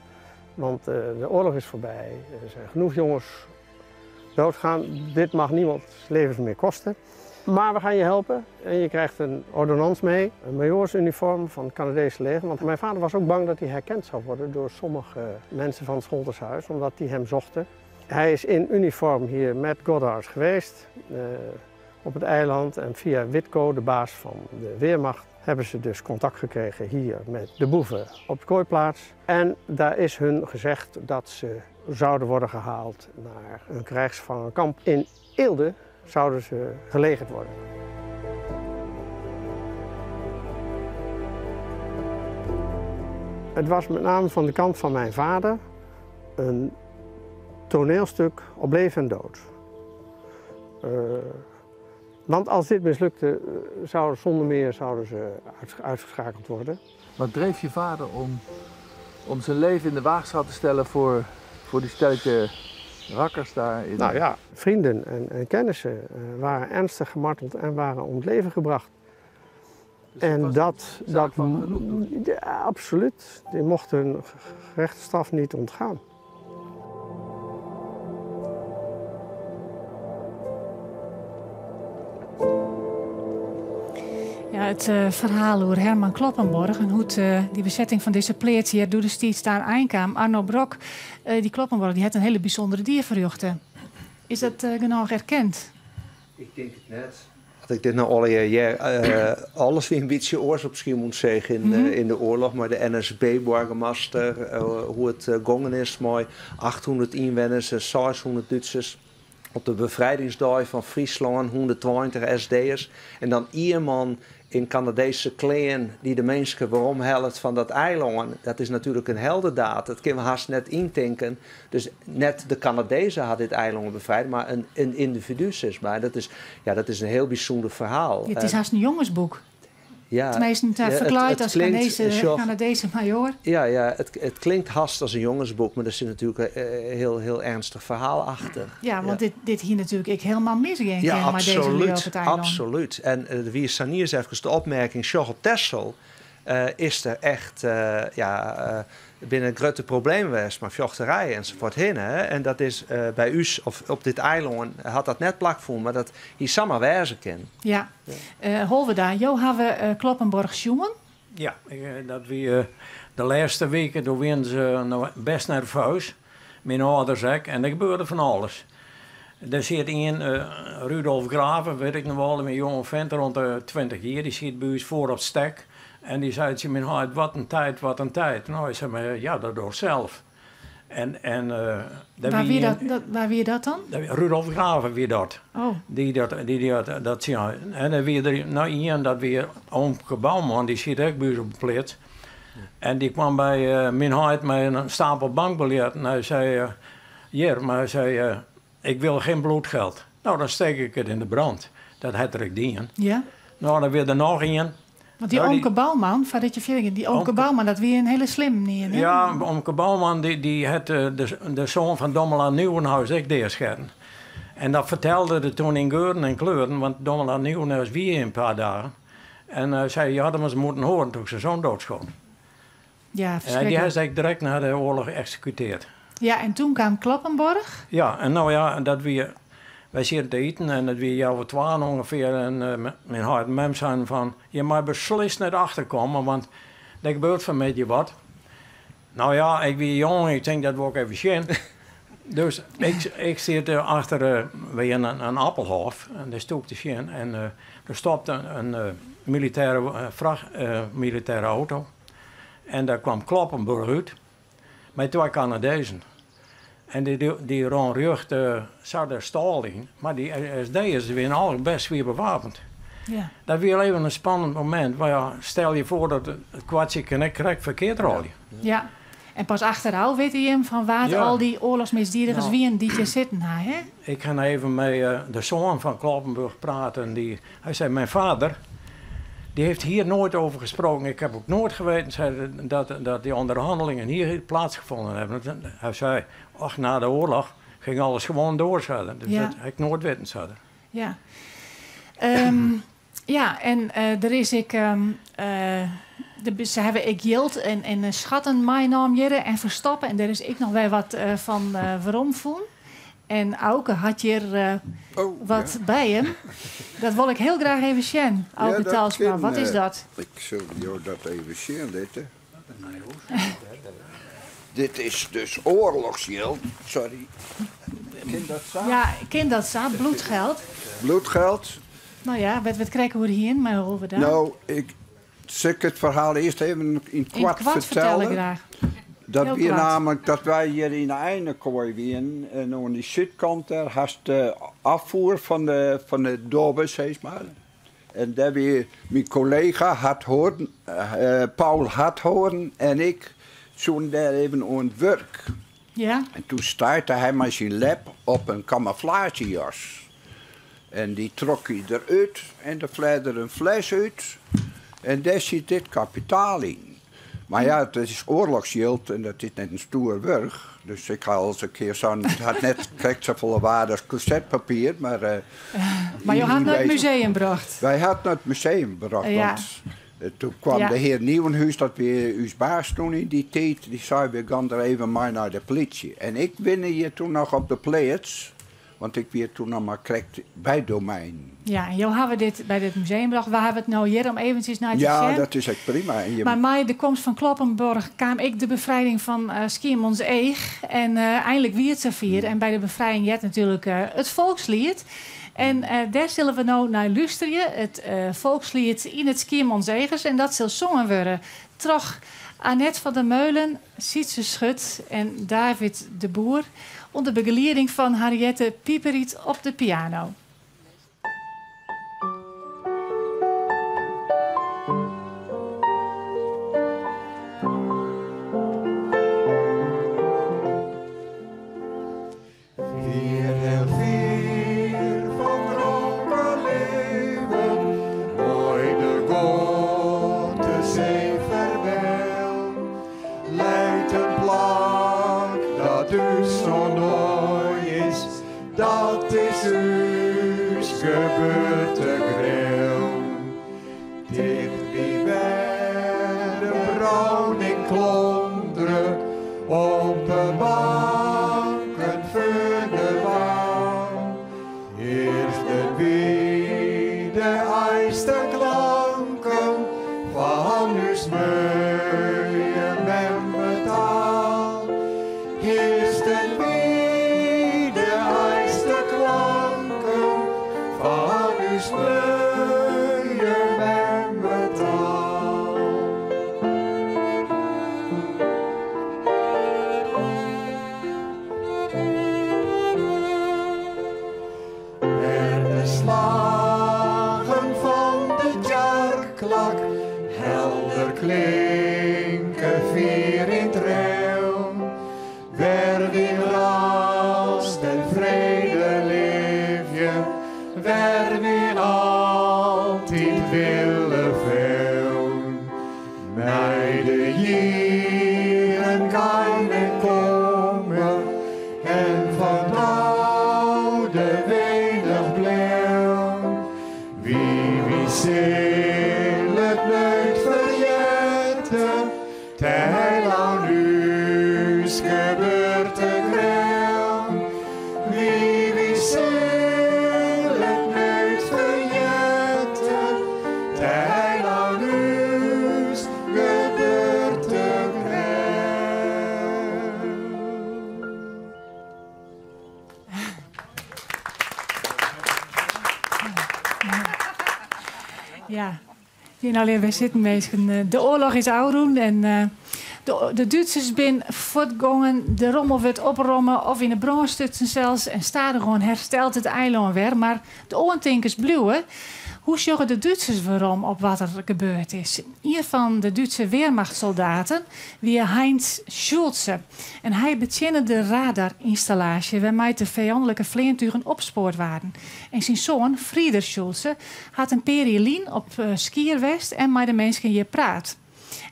Speaker 19: want de oorlog is voorbij. Er zijn genoeg jongens doodgaan. Dit mag niemand levens meer kosten. Maar we gaan je helpen en je krijgt een ordonnans mee, een majoorsuniform van het Canadese leger. Want mijn vader was ook bang dat hij herkend zou worden door sommige mensen van het Scholtershuis, omdat die hem zochten. Hij is in uniform hier met Goddard geweest op het eiland en via Witko, de baas van de Weermacht, hebben ze dus contact gekregen hier met de boeven op de kooiplaats. En daar is hun gezegd dat ze zouden worden gehaald naar een krijgsgevangenkamp in Eelde. Zouden ze gelegerd worden. Het was met name van de kant van mijn vader een toneelstuk op leven en dood. Want als dit mislukte, zonder meer zouden ze uitgeschakeld worden.
Speaker 20: Wat dreef je vader om zijn leven in de waagschaal te stellen voor die stelletje rakkers daar? In...
Speaker 19: Nou ja, vrienden en kennissen waren ernstig gemarteld en waren om het leven gebracht.
Speaker 20: Dus
Speaker 19: en dat ja, absoluut. Die mochten hun gerechte straf niet ontgaan.
Speaker 2: Ja, het verhaal over Herman Kloppenborg en hoe het, die bezetting van deze pleert hier door de steeds daar aankwam. Arno Brok, die Kloppenborg, die had een hele bijzondere dierverjochten. Is dat genoeg erkend?
Speaker 13: Ik denk het net. Had ik dit nou al alles weer een beetje oors op Schiermonnikoog in de oorlog, maar de NSB-burgemeester, hoe het gongen is, mooi 800 inwoners en 600 Duitsers. Op de bevrijdingsdag van Friesland, 120 SD'ers. En dan iemand in Canadese kleren die de mensen waarom helpt van dat eiland. Dat is natuurlijk een heldendaad. Dat kunnen we haast net intinken. Dus net de Canadezen hadden dit eiland bevrijd, maar een individu is maar. Dat is een heel bijzonder verhaal.
Speaker 2: Het is haast een jongensboek.
Speaker 13: Ja,
Speaker 2: tenminste, het verklaart als Canadese majoor.
Speaker 13: Ja, het klinkt haast als een jongensboek, maar er zit natuurlijk een heel, heel ernstig verhaal achter.
Speaker 2: Ja, want ja. Dit hier natuurlijk ik helemaal misging.
Speaker 13: Ja, absoluut.
Speaker 2: Deze op het eiland.
Speaker 13: Absoluut. En wie Saniers even de opmerking, Sjog op Texel is er echt binnen het grote probleem geweest, maar vjochterij enzovoort heen. Hè? En dat is bij u of op dit eiland had dat net plakvoer, maar dat hier samen wijzen kan.
Speaker 2: Ja, ja. Holwerda, jo hebben we Kloppenborg Schumann.
Speaker 5: Ja, dat we de laatste weken toen waren ze nou best nerveus. Mijn ouders ook, en er gebeurde van alles. Er zit een Rudolf Graven, weet ik nog wel, een jonge vent rond de 20 jaar, die zit bij ons voor op stek. En die zei tegen mijn hart, wat een tijd, wat een tijd. Nou, ik zei, maar, ja, dat door zelf.
Speaker 2: Waar wie dat dan?
Speaker 5: Rudolf Graven wie dat.
Speaker 2: Oh.
Speaker 5: Die dat, ja. En dan weer er, nou, iemand dat weer Oomke Bouwman, die zit ook bij ons op de plaats. En die kwam bij mijn hart met een stapel bankbiljetten. En hij zei, hier, maar hij zei, ik wil geen bloedgeld. Nou, dan steek ik het in de brand. Dat hat er ek dien.
Speaker 2: Ja.
Speaker 5: No, dan wie der noch ien.
Speaker 2: Want dy
Speaker 5: Nou,
Speaker 2: omke Bouwman, foardat je fierder gean, dy omke Bouwman, dat wie in hiele slim ien, hè?
Speaker 5: Ja, omke Bouwman dy, dy hat de soan fan Domela Nieuwenhuis ek deasketten. En dat fertelde er toen yn geuren en kleuren, want Domela Nieuwenhuis wie hjir in paar dagen. En hy sei, je hadden hem eens moeten horen toen ik zijn zoon doodschoot.
Speaker 2: Ja,
Speaker 5: En die
Speaker 2: ferskriklik.
Speaker 5: is ek direkt nei de oarloch eksekutearre.
Speaker 2: Ja, en toen kaam Kloppenborg.
Speaker 5: Ja, en no ja, dat wie, wy sieten te iten en it wie healwei twaen ûngefear en myn heit en mem seinen fan, je meie beslist net achterkomme, want der gebeurt fanmiddei wat. No ja, ik wie jong, ik tink dat wol ik even sjen. Dus ik, ik siet achter by in appelhôf en dêr stoe ik te sjen en der stopte in militêre fracht, militêre auto en dêr kwam Kloppenburg út mei twa Kanadezen. En dy, dy rûn rjocht sa de stâl yn, mar dy SD'ers wiene allegear best swier bewapend. Dat wie al even in spannend momint, mar ja, stel je foar dat it kwartsje kin ek krekt ferkeard rôlje.
Speaker 2: Ja. En pas achterôf witte jim fan wa't al dy oarlochsmisdiedigers wienen dy't hjir sitten ha, hè?
Speaker 5: Ik ha even mei de soan fan Kloppenburg praten. Dy, hy sei, mijn vader die heeft hier nooit over gesproken. Ik heb ook nooit geweten, zei hij, dat die onderhandelingen hier plaatsgevonden hebben. Hy sei, ach, na de oarloch ging alles gewoon door, sei er. Dus dat ha ik noait witten, sei er.
Speaker 2: Ja. Ja, en der is ek, se hawwe ek jild en skatten meinaam hjirre en ferstoppe. En dêr is ek noch wer wat fan weromfûn. En Auke hat hjir wat by him. Dat wol ik hiel graach even sjen, Auke
Speaker 18: Ja, dat
Speaker 2: Talsma.
Speaker 18: kin,
Speaker 2: Wat is dat?
Speaker 18: Ik sil jo dat even sjen litte. Dit is dus oarlochsjild. Sorry. Kin dat sa?
Speaker 2: Ja, kin dat sa? Bloedgeld.
Speaker 18: Bloedgeld.
Speaker 2: No ja, wêr't we it krekt oer hienen, mar hoe we dat?
Speaker 18: No, ik sil ik it ferhaal earst even yn
Speaker 2: In
Speaker 18: it koart
Speaker 2: koart fertelle
Speaker 18: fertelle.
Speaker 2: graach.
Speaker 18: Dat
Speaker 2: Hiel
Speaker 18: wie
Speaker 2: koart.
Speaker 18: namelijk dat wy hjir yn de Einekoai wienen en oan dy súdkant dêr hast de afvoer fan de dobbe, sis mar. En dêr wie myn kollega Harthoorn, Paul Harthoorn en ik soenen dêr even oan it wurk. En toen stuitte hy mei syn lep op in camouflagejas. En dy trok hy derút en der fleide der in fles út. En dêr siet dit kapitaal yn. Mar ja, it is oarlochsjild en dat is net in stoer wurch. Dus ik ha al ris in kear sa'n, it hat net krekt safolle waarde as korsetpapier, mar,
Speaker 2: Mar jo hat nei it museum brocht?
Speaker 18: Wy hat nei it museum brocht, want toen kwam de hear Nieuwenhuis, dat wie ús baas toen yn dy tiid, dy sei we gaan der even mei nei de politie. En ik wenne hjir toen noch op de pleats, want ik wie toen noch mar krekt by Domein.
Speaker 2: Ja, en jo hawwe dit by dit museum brocht. Wy hawwe it no hjir om eventsjes nei te
Speaker 18: Ja,
Speaker 2: sjen.
Speaker 18: dat is ek prima. En je
Speaker 2: Mar mei de komst fan Kloppenborg kaam ek de befrijding fan Skiermûntseach. En einlik wie it safier. En by de befrijing heart natuerlik it folksliet. En dêr sille we no nei lústerje. It folksliet yn it Skiermûntseagers. En dat sil songen wurde troch Annette van der Meulen, Sietse Schut en David de Boer. Under begelieding fan Harriette Pieperiet op de piano.
Speaker 21: Fier, hiel fier fan dronken leven, moai de grutte see foarby, leit in plak dat ús sa nei is, dat is ús geburtegreun. Ticht by wêr de Browning klondere, op de banken foar de wang, hearden wy de earste klanken fan ús moaie memmetaal. Hearden wy de earste klanken fan ús moaie memmetaal. En de slagen fan de tsjerkklok helder klinke fier yn 't reau. Wêr wy rêst en frede libje, wêr wy
Speaker 2: Ja. Gean allegear wer sitten, minsken. De oarloch is ôfrûn en de Dútsers binne fuortgongen. De rommel wurdt opromme of yn 'e brân stutsen sels. En stadichoan herstelt it eilân wer, mar de oantinkens bliuwe. Hoe sjogge de Dútsers werom op wat der gebeurd is? Ien fan de Dútse Wehrmachtsoldaten wie Heinz Schulze en hy betsjinne de radarynstallaasje wêrmei't de fijannelike fleantugen opspoard waarden. En syn soan Frieder Schulze hat in pear jier lyn op Skier west en mei de minsken hjir praat.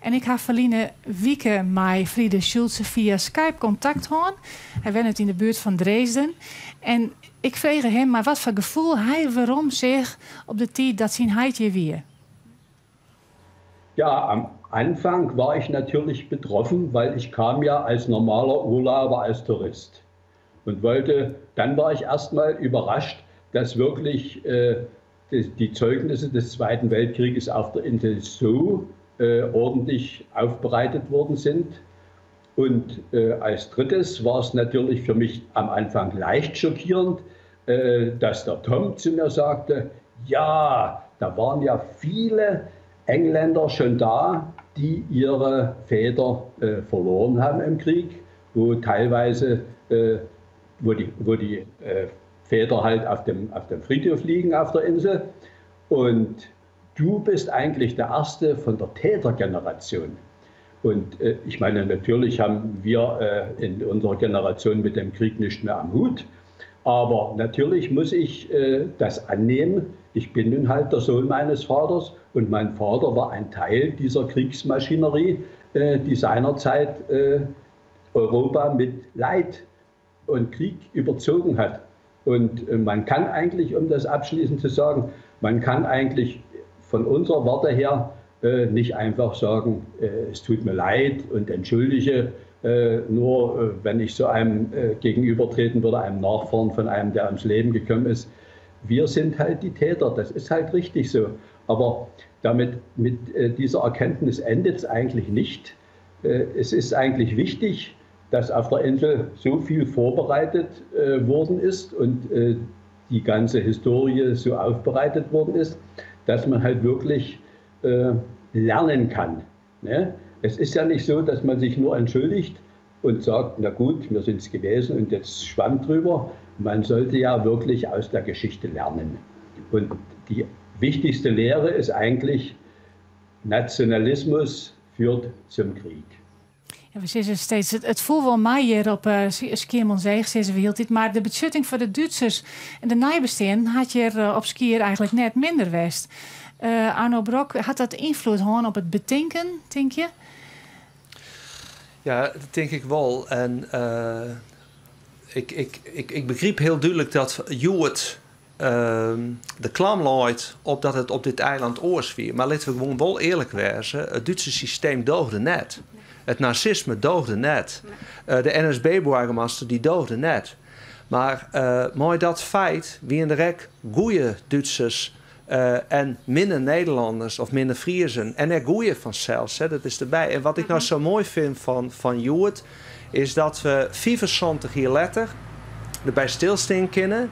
Speaker 2: En ik ha ferline wike mei Frieder Schulze fia Skype kontakt hân. Hy wennet yn de buert fan Dresden. En ik frege him mei wat foar gefoel hy werom seach op de tiid dat syn heit hjir wie.
Speaker 4: Ja, am Anfang war ich natürlich betroffen, weil ich kam ja als normaler Urlauber, als Tourist und wollte, dann war ich erstmal überrascht, dass wirklich äh, die, die Zeugnisse des Zweiten Weltkrieges auf der Insel so äh, ordentlich aufbereitet worden sind. Und äh, als drittes war es natürlich für mich am Anfang leicht schockierend, äh, dass der Tom zu mir sagte, ja, da waren ja viele Engländer schon da, die ihre Väter äh, verloren haben im Krieg, wo teilweise äh, wo die, wo die äh, Väter halt auf dem, auf dem Friedhof liegen auf der Insel. Und du bist eigentlich der Erste von der Tätergeneration. Und äh, ich meine, natürlich haben wir äh, in unserer Generation mit dem Krieg nicht mehr am Hut. Aber natürlich muss ich äh, das annehmen. Ich bin nun halt der Sohn meines Vaters und mein Vater war ein Teil dieser Kriegsmaschinerie, äh, die seinerzeit äh, Europa mit Leid und Krieg überzogen hat. Und äh, man kann eigentlich, um das abschließend zu sagen, man kann eigentlich von unserer Warte her äh, nicht einfach sagen, äh, es tut mir leid und entschuldige, nur wenn ich so einem gegenübertreten würde, einem Nachfahren von einem, der ums Leben gekommen ist. Wir sind halt die Täter, das ist halt richtig so. Aber damit mit dieser Erkenntnis endet es eigentlich nicht. Es ist eigentlich wichtig, dass auf der Insel so viel vorbereitet worden ist und die ganze Historie so aufbereitet worden ist, dass man halt wirklich lernen kann. Ne? Es ist ja nicht so, dass man sich nur entschuldigt und sagt, na gut, wir sind es gewesen und jetzt schwamm drüber. Man sollte ja wirklich aus der Geschichte lernen. Und die wichtigste Lehre ist eigentlich, Nationalismus führt zum Krieg.
Speaker 2: Ja, we sizze steeds, it foel wol mei hjir op Skiermûntseach, sizze we hieltyd, mar de betsjutting foar de Dútsers en de neibesteanden hat hjir op Skier eigentlik net minder west. Arno Brok, hat dat ynfloed hân op it betinken, tink je?
Speaker 13: Ja, dat tink ik wol. En ik, ik, ik, ik begryp hiel dúdlik dat hjoed de klam leit op dat it op dit eiland oars wie. Mar litte we gewoan wol earlik wêze, it Dútse systeem doogde net. It nazisme doogde net. De NSB-boargemaster dy doogde net. Mar mei dat feit wiene der ek goeie Dútsers en minne Nederlanners of minne Friezen. En ek goeie fansels, dat is derby. En wat ik no sa moai fyn fan hjoed, is dat we 75 jier letter derby stilstean kinne,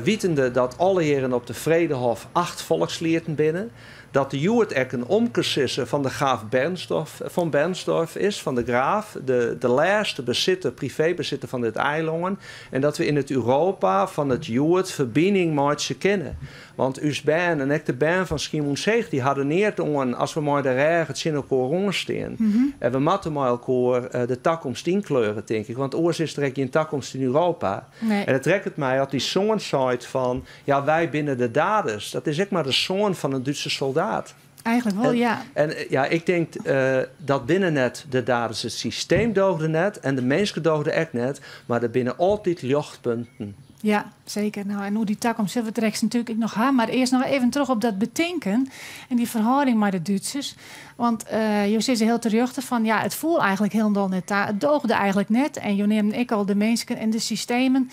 Speaker 13: witende dat alle jierren op de Vredehof 8 folkslieten binne, dat de hjoed ek in omkesizzer fan de graaf Bernstorff, von Bernstorff is, fan de graaf, de lêste besitter, privébesitter fan dit eilân, en dat we yn it Europa fan it hjoed ferbining meitsje kinne. Want ús bern en ek de bern fan Skiermûntseach, dy ha der neat oan as we mei de rêge tsjin elkoar oan stean. En we moatte mei elkoar de takomst ynkleure, tink ik, want oars is der ek gjin takomst yn Europa.
Speaker 2: Nee.
Speaker 13: En it rekket my as dy soan seit fan, ja, wy binne de daders. Dat is ek mar de soan fan in Dútse soldaat.
Speaker 2: Eigentlik wol, ja.
Speaker 13: En ja, ik tink dat binne net de daders. It systeem doogde net en de minsken doogden ek net, mar der binne altyd ljochtpunten.
Speaker 2: Ja, seker. No, en oer dy takomst sille we it drekst natuerlik ek noch ha. Mar earst noch even troch op dat betinken en dy ferhâlding mei de Dútsers. Want jo sizze hiel terjochte fan ja, it foel eigentlik hielendal net ta. It doogde eigentlik net. En jo neamden ek al de minsken en de systemen.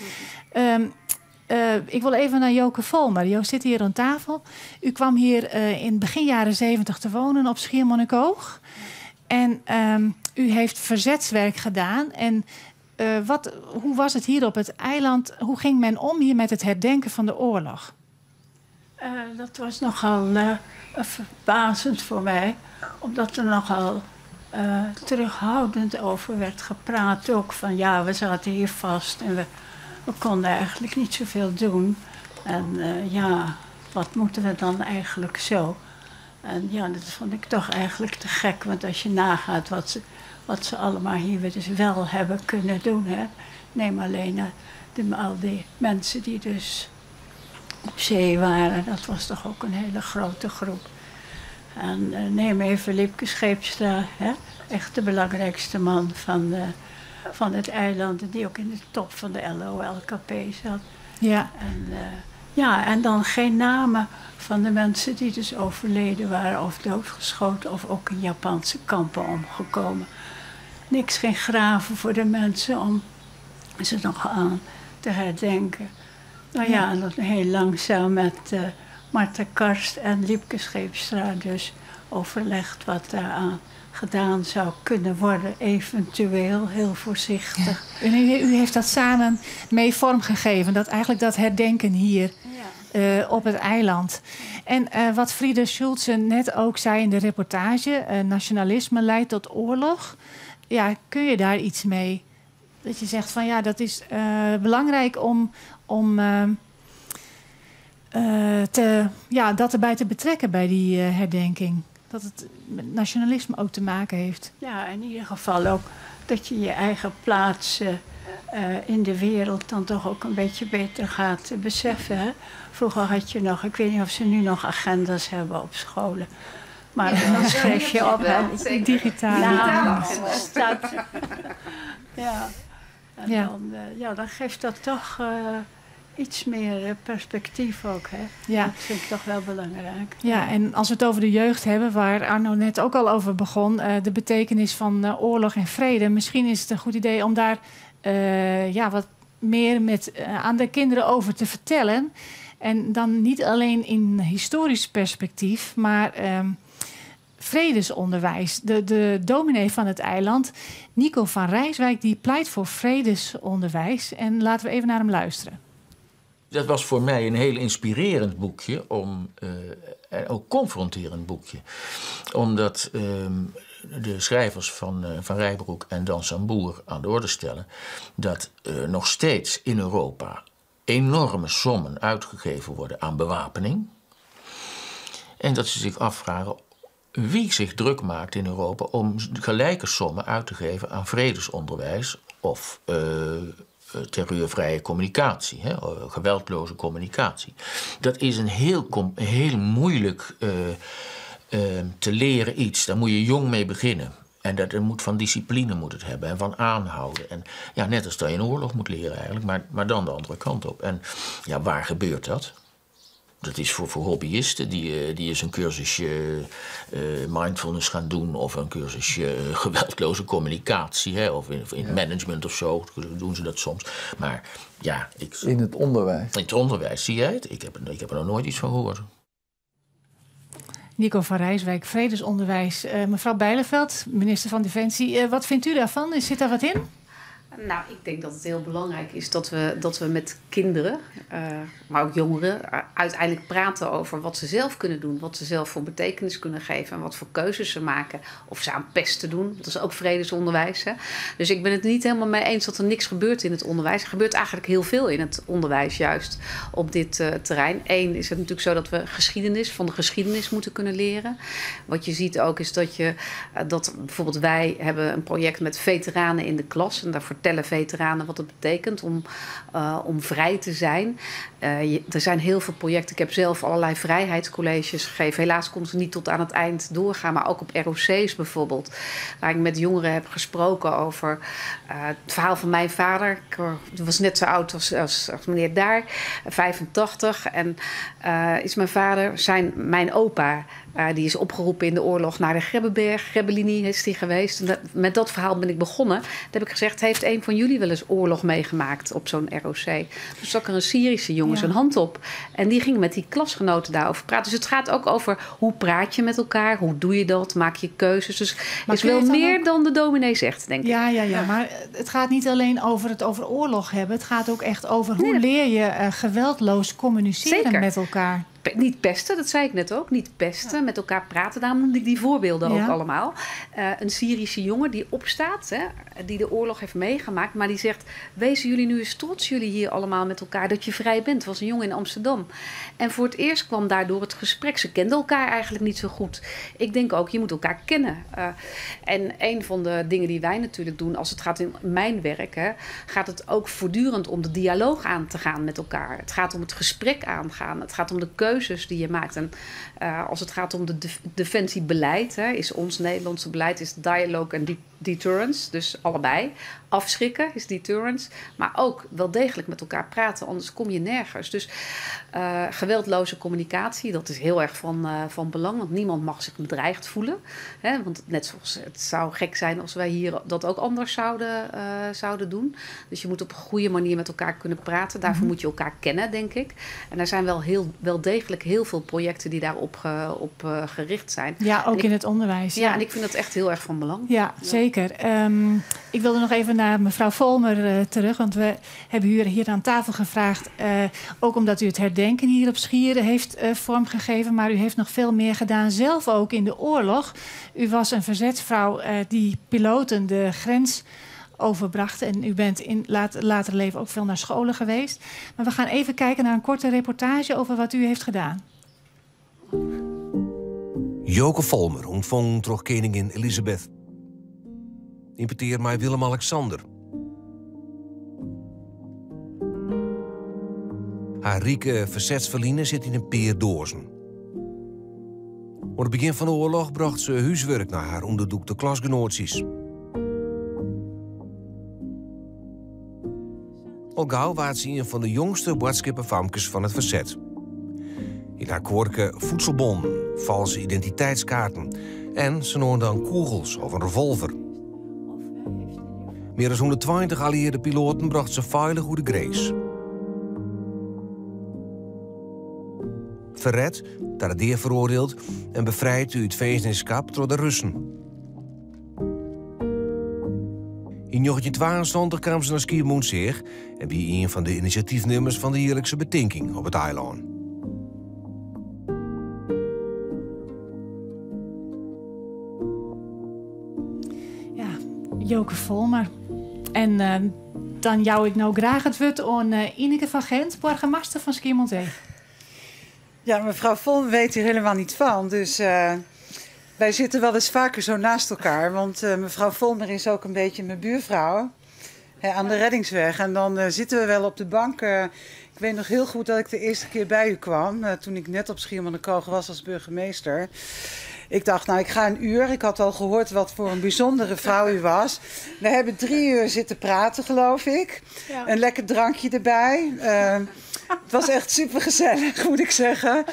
Speaker 2: Ik wol even nei Joke Folmer. Jo sitte hjir oan tafel. U kwam hier in begin jaren 70 te wonen op Schiermonnikoog. En u heeft verzetswerk gedaan. En wat, hoe was het hier op het eiland? Hoe ging men om hier met het herdenken van de oorlog?
Speaker 9: Dat was nogal verbazend voor mij, omdat er nogal terughoudend over werd gepraat. Ook van ja, we zaten hier vast en we konden eigenlijk niet zoveel doen. En ja, wat moeten we dan eigenlijk zo? En ja, dat vond ik toch eigenlijk te gek, want als je nagaat wat ze allemaal hier dus wel hebben kunnen doen. Hè? Neem alleen al die mensen die dus op zee waren, dat was toch ook een hele grote groep. En neem even Lipke Scheepstra, hè? Echt de belangrijkste man van het eiland, die ook in de top van de LOLKP zat.
Speaker 2: Ja.
Speaker 9: En, ja, en dan geen namen van de mensen die dus overleden waren of doodgeschoten of ook in Japanse kampen omgekomen. Niks, geen graven voor de mensen om ze nog aan te herdenken. Nou ja, en dat heel langzaam met Martha Karst en Liepke Scheepstra dus overlegd wat daaraan gedaan zou kunnen worden, eventueel, heel voorzichtig.
Speaker 2: Ja. U heeft dat samen mee vormgegeven, dat eigenlijk dat herdenken hier op het eiland. En wat Frieder Schulze net ook zei in de reportage, nationalisme leidt tot oorlog. Ja, kun je daar iets mee? Dat je zegt van ja, dat is belangrijk om dat erbij te betrekken bij die herdenking. Dat het met nationalisme ook te maken heeft.
Speaker 9: Ja, in ieder geval ook dat je je eigen plaats in de wereld dan toch ook een beetje beter gaat beseffen. Hè? Vroeger had je nog, ik weet niet of ze nu nog agenda's hebben op scholen. Maar ja, dan schreef je op. Hè?
Speaker 2: Digitale
Speaker 9: staat. Ja. En ja. Dan, dan geeft dat toch iets meer perspectief ook. Hè?
Speaker 2: Ja.
Speaker 9: Dat vind ik toch wel belangrijk.
Speaker 2: Ja, en als we het over de jeugd hebben, waar Arno net ook al over begon, de betekenis van oorlog en vrede. Misschien is het een goed idee om daar wat meer met, aan de kinderen over te vertellen. En dan niet alleen in historisch perspectief, maar vredesonderwijs. De dominee van het eiland, Nico van Rijswijk, die pleit voor vredesonderwijs. En laten we even naar hem luisteren.
Speaker 6: Dat was voor mij een heel inspirerend boekje, en ook confronterend boekje. Omdat de schrijvers van Rijbroek en Dan Samboer aan de orde stellen dat nog steeds in Europa enorme sommen uitgegeven worden aan bewapening. En dat ze zich afvragen wie zich druk maakt in Europa om gelijke sommen uit te geven aan vredesonderwijs of terreurvrije communicatie, hè, geweldloze communicatie. Dat is een heel moeilijk te leren iets. Daar moet je jong mee beginnen. En dat moet van discipline moet het hebben en van aanhouden. En ja, net als dat je een oorlog moet leren eigenlijk, maar dan de andere kant op. En ja, waar gebeurt dat? Dat is voor hobbyisten die eens een cursusje mindfulness gaan doen of een cursusje geweldloze communicatie, hè, of in management of zo doen ze dat soms. Maar ja,
Speaker 20: in het onderwijs.
Speaker 6: In het onderwijs, zie jij het? Ik heb er nog nooit iets van gehoord.
Speaker 2: Nico van Rijswijk, vredesonderwijs. Mevrouw Bijleveld, minister van Defensie. Wat vindt u daarvan? Zit daar wat in?
Speaker 14: Nou, ik denk dat het heel belangrijk is dat we met kinderen, maar ook jongeren, uiteindelijk praten over wat ze zelf kunnen doen. Wat ze zelf voor betekenis kunnen geven en wat voor keuzes ze maken. Of ze aan pesten doen, dat is ook vredesonderwijs. Hè? Dus ik ben het niet helemaal mee eens dat er niks gebeurt in het onderwijs. Er gebeurt eigenlijk heel veel in het onderwijs juist op dit terrein. Eén is het natuurlijk zo dat we geschiedenis van de geschiedenis moeten kunnen leren. Wat je ziet ook is dat, dat bijvoorbeeld wij hebben een project met veteranen in de klas. En daar vertellen veteranen wat het betekent om vrij te zijn. Er zijn heel veel projecten. Ik heb zelf allerlei vrijheidscolleges gegeven. Helaas konden ze niet tot aan het eind doorgaan, maar ook op ROC's bijvoorbeeld, waar ik met jongeren heb gesproken over het verhaal van mijn vader. Ik was net zo oud als meneer daar, 85. En is mijn vader, mijn opa, die is opgeroepen in de oorlog naar de Grebbeberg. Grebbelinie is die geweest. En met dat verhaal ben ik begonnen. Toen heb ik gezegd, heeft een van jullie wel eens oorlog meegemaakt op zo'n ROC? Toen stak er een Syrische jongen zijn hand op. En die ging met die klasgenoten daarover praten. Dus het gaat ook over hoe praat je met elkaar? Hoe doe je dat? Maak je keuzes? Dus het is wel meer dan de dominee zegt, denk ik.
Speaker 2: Ja, maar het gaat niet alleen over het over oorlog hebben. Het gaat ook echt over hoe leer je geweldloos communiceren met elkaar.
Speaker 14: Niet pesten, dat zei ik net ook. Niet pesten, met elkaar praten. Daarom noemde ik die voorbeelden ook allemaal. Een Syrische jongen die opstaat, hè, die de oorlog heeft meegemaakt, maar die zegt: Wezen jullie nu eens trots, jullie hier allemaal met elkaar, dat je vrij bent. Het was een jongen in Amsterdam. En voor het eerst kwam daardoor het gesprek. Ze kenden elkaar eigenlijk niet zo goed. Ik denk ook, je moet elkaar kennen. En een van de dingen die wij natuurlijk doen, als het gaat in mijn werk, hè, gaat het ook voortdurend om de dialoog aan te gaan met elkaar. Het gaat om het gesprek aangaan. Het gaat om de keuzes die je maakt. En als het gaat om de defensiebeleid, hè, is ons Nederlandse beleid is dialogue en deterrence. Dus allebei. Afschrikken is deterrence. Maar ook wel degelijk met elkaar praten, anders kom je nergens. Dus geweldloze communicatie, dat is heel erg van belang. Want niemand mag zich bedreigd voelen. Hè? Want net zoals het zou gek zijn als wij hier dat ook anders zouden doen. Dus je moet op een goede manier met elkaar kunnen praten. Daarvoor moet je elkaar kennen, denk ik. En er zijn wel degelijk heel veel projecten die daarop op gericht zijn.
Speaker 2: Ja, ook in het onderwijs.
Speaker 14: Ja, en ik vind dat echt heel erg van belang.
Speaker 2: Ja, zeker. Ik wilde nog even naar mevrouw Volmer terug. Want we hebben u hier aan tafel gevraagd. Ook omdat u het herdenken hier op Schier heeft vormgegeven. Maar u heeft nog veel meer gedaan, zelf ook in de oorlog. U was een verzetsvrouw die piloten de grens overbracht. En u bent in later leven ook veel naar scholen geweest. Maar we gaan even kijken naar een korte reportage over wat u heeft gedaan.
Speaker 1: Joke Volmer ûntfong troch keningin Elisabeth. Yn petear mei Willem-Alexander. Har rike fersetsferline sit yn in pear doazen. Oan it begjin fan de oarloch brocht se húswurk nei har ûnderdûkte klasgenoatsjes. Al gau waard se ien fan de jongste boadskipperfamkes fan it ferset. Yn har kuorke voedselbonnen, falske identiteitskaarten en sa no en dan kûgels of in revolver. Mear as 120 alliearde piloaten brocht se feilich oer de grins. Ferret, ta de dea feroardield en befrijd út finzenskip troch de Russen. Yn 1922 kaam se nei Skiermûntseach en wie ien fan de inisjatyfnimmers fan de jierlikse betinking op it eilân.
Speaker 2: Ja, Joke Volmer. En dan jou ik no graach it wurd oan Ineke van Gent, boargemaster fan Skiermûntseach.
Speaker 7: Ja, mevrouw Volmer weet hier helemaal niet van. Dus wij zitten wel eens vaker zo naast elkaar. Want mevrouw Volmer is ook een beetje mijn buurvrouw. Hè, aan de Reddingsweg. En dan zitten we wel op de bank. Ik weet nog heel goed dat ik de eerste keer bij u kwam. Toen ik net op Schiermonnikoog was als burgemeester. Ik dacht, nou, ik ga een uur. Ik had al gehoord wat voor een bijzondere vrouw u was. We hebben 3 uur zitten praten, geloof ik.
Speaker 22: Ja.
Speaker 7: Een lekker drankje erbij. Het was echt super gezellig, moet ik zeggen.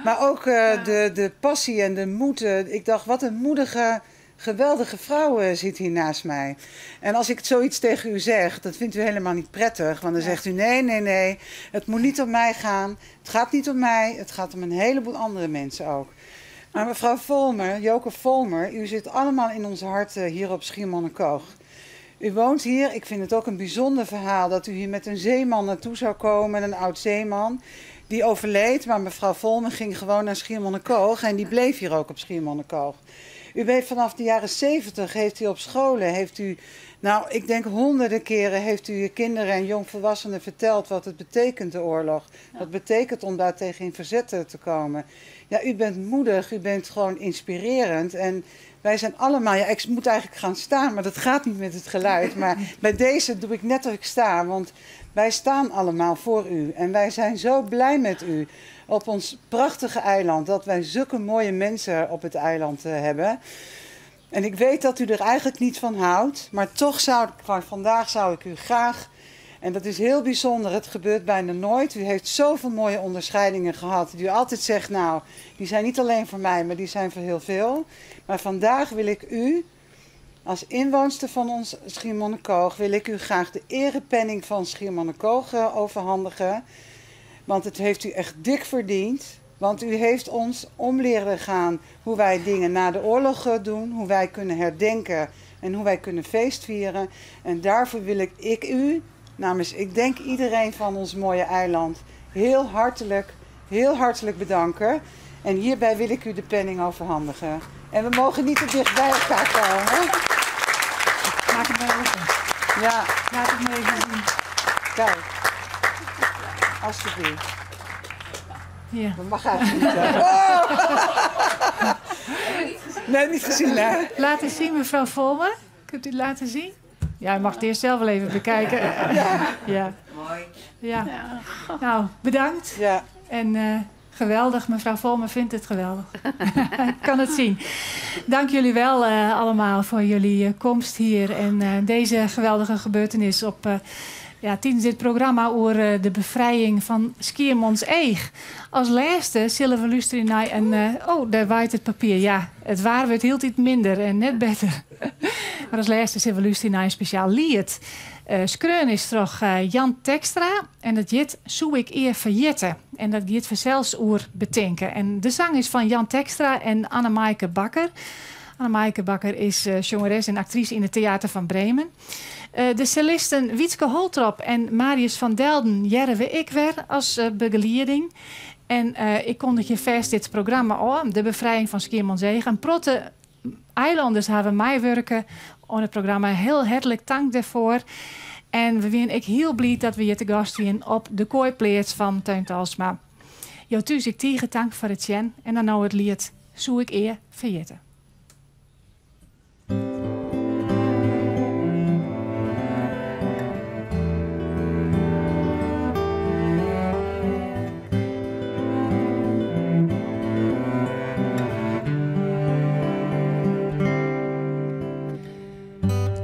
Speaker 7: Maar ook de passie en de moed. Ik dacht, wat een moedige, geweldige vrouw zit hier naast mij. En als ik zoiets tegen u zeg, dat vindt u helemaal niet prettig. Want dan zegt u, nee, nee, nee, het moet niet om mij gaan. Het gaat niet om mij, het gaat om een heleboel andere mensen ook. Maar mevrouw Volmer, Joke Volmer, u zit allemaal in ons hart hier op Schiermonnikoog. U woont hier. Ik vind het ook een bijzonder verhaal dat u hier met een zeeman naartoe zou komen, een oud zeeman. Die overleed, maar mevrouw Volmer ging gewoon naar Schiermonnikoog en die bleef hier ook op Schiermonnikoog. U weet, vanaf de jaren 70 heeft u op scholen, heeft u, nou, ik denk honderden keren heeft u je kinderen en jongvolwassenen verteld wat het betekent, de oorlog. Wat betekent om daar tegen in verzet te komen. Ja, u bent moedig, u bent gewoon inspirerend en wij zijn allemaal, ja, ik moet eigenlijk gaan staan, maar dat gaat niet met het geluid. Maar bij deze doe ik net of ik sta, want wij staan allemaal voor u. En wij zijn zo blij met u op ons prachtige eiland, dat wij zulke mooie mensen op het eiland hebben. En ik weet dat u er eigenlijk niet van houdt, maar toch zou ik, van vandaag zou ik u graag, en dat is heel bijzonder, het gebeurt bijna nooit. U heeft zoveel mooie onderscheidingen gehad, die u altijd zegt, nou, die zijn niet alleen voor mij, maar die zijn voor heel veel. Maar vandaag wil ik u, als inwoonster van ons Schiermonnikoog, wil ik u graag de erepenning van Schiermonnikoog overhandigen. Want het heeft u echt dik verdiend. Want u heeft ons om leren gaan hoe wij dingen na de oorlog doen, hoe wij kunnen herdenken en hoe wij kunnen feestvieren. En daarvoor wil ik u, namens ik denk iedereen van ons mooie eiland, heel hartelijk heel hartelijk bedanken. En hierbij wil ik u de penning overhandigen. En we mogen niet te dicht bij elkaar komen.
Speaker 2: Maak het maar open.
Speaker 7: Ja.
Speaker 2: Laat het maar even zien.
Speaker 7: Kijk. Alsjeblieft.
Speaker 2: Ja.
Speaker 7: Dat mag eigenlijk niet. Hè? Oh! Nee, niet gezien, hè?
Speaker 2: Laat eens zien, mevrouw Volmer. Kunt u het laten zien? Ja, u mag het eerst zelf wel even bekijken.
Speaker 7: Ja.
Speaker 2: Ja.
Speaker 7: Mooi.
Speaker 2: Ja. Nou, bedankt.
Speaker 7: Ja.
Speaker 2: En geweldig, mevrouw Volmer vindt het geweldig. Ik kan het zien. Dank jullie wel allemaal voor jullie komst hier en deze geweldige gebeurtenis op, ja, tijdens dit programma over de bevrijding van Skiermûntseach. Als laatste zullen we luisteren naar een... Oh, daar waait het papier. Ja, het waar wordt heel iets minder en net beter. Maar als laatste zullen we luisteren naar een speciaal lied. Skreun is toch Jan Tekstra en dat jit Soe ik eer verjette. En dat giet zelfs oer betinken. En de zang is van Jan Tekstra en Annemaaike Bakker. Annemaaike Bakker is zangeres en actrice in het Theater van Bremen. De cellisten Wietske Holtrop en Marius van Delden jerren we ik weer als begeleiding. En ik kondig je vast dit programma aan, de bevrijding van Skiermûntseach. En protte eilanders hebben mij werken aan het programma. Heel hartelijk dank daarvoor. En we zijn ik heel blij dat we hier te gast zijn op de kooipleats van Teun Talsma. Jo thuis ik tegen dank voor het zien. En dan nou het lied Soe ik eer verjette.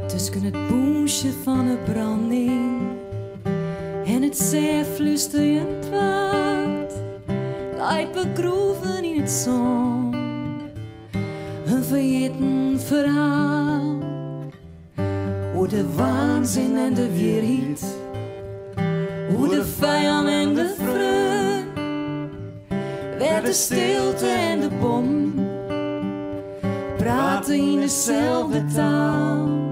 Speaker 10: Tussen het boesje van de branding en het zeefluisterend waard, lijkt begroeven in het zon een vergeten verhaal. Hoe de waanzin en de weerheid, hoe de vijand en de vreugd, werd de stilte en de bom praten in dezelfde taal.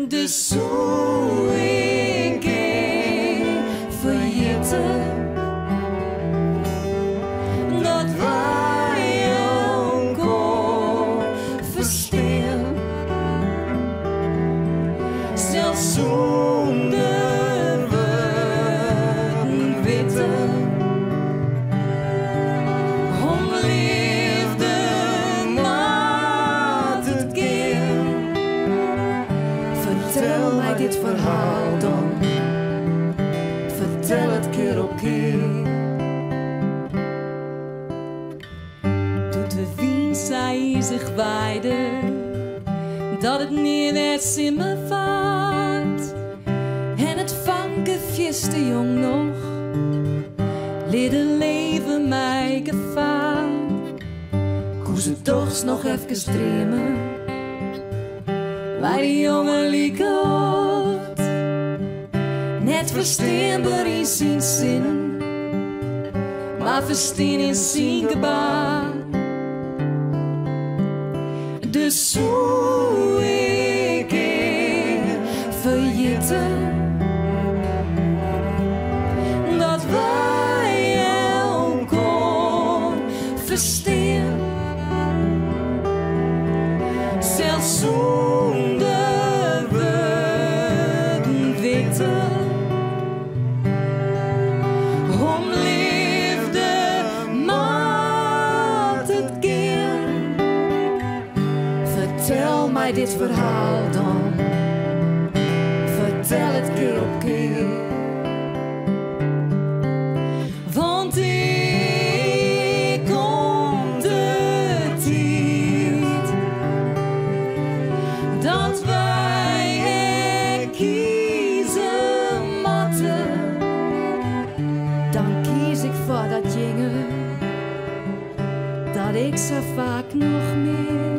Speaker 10: Dus hoe ik verjette dat wij elkaar verstaan, zelfs zonder woorden weten. Om liefde maakt het keer. Vertel mij dit verhaal dan, vertel het keer op keer. Doet de wind zij zich waaide, dat het neerwaarts in me vaart. En het vanken viste jong nog, leerde leven mij gevaar. Koe ze toch nog even dreamen, waar die jongen lieke hoort. Net verstaanbaar in zijn zin, maar verstaan in zijn gebaar. Dus hoe ik eer verjette dat wij elkaar verstaan, zelfs zonder woorden weten. Om liefde maakt het keer. Vertel mij dit verhaal dan, vertel het keer op keer. Want ik kom de tijd dat wij er kiezen moeten. Dan kies ik voor dat jongen dat ik zo vaak nog mis.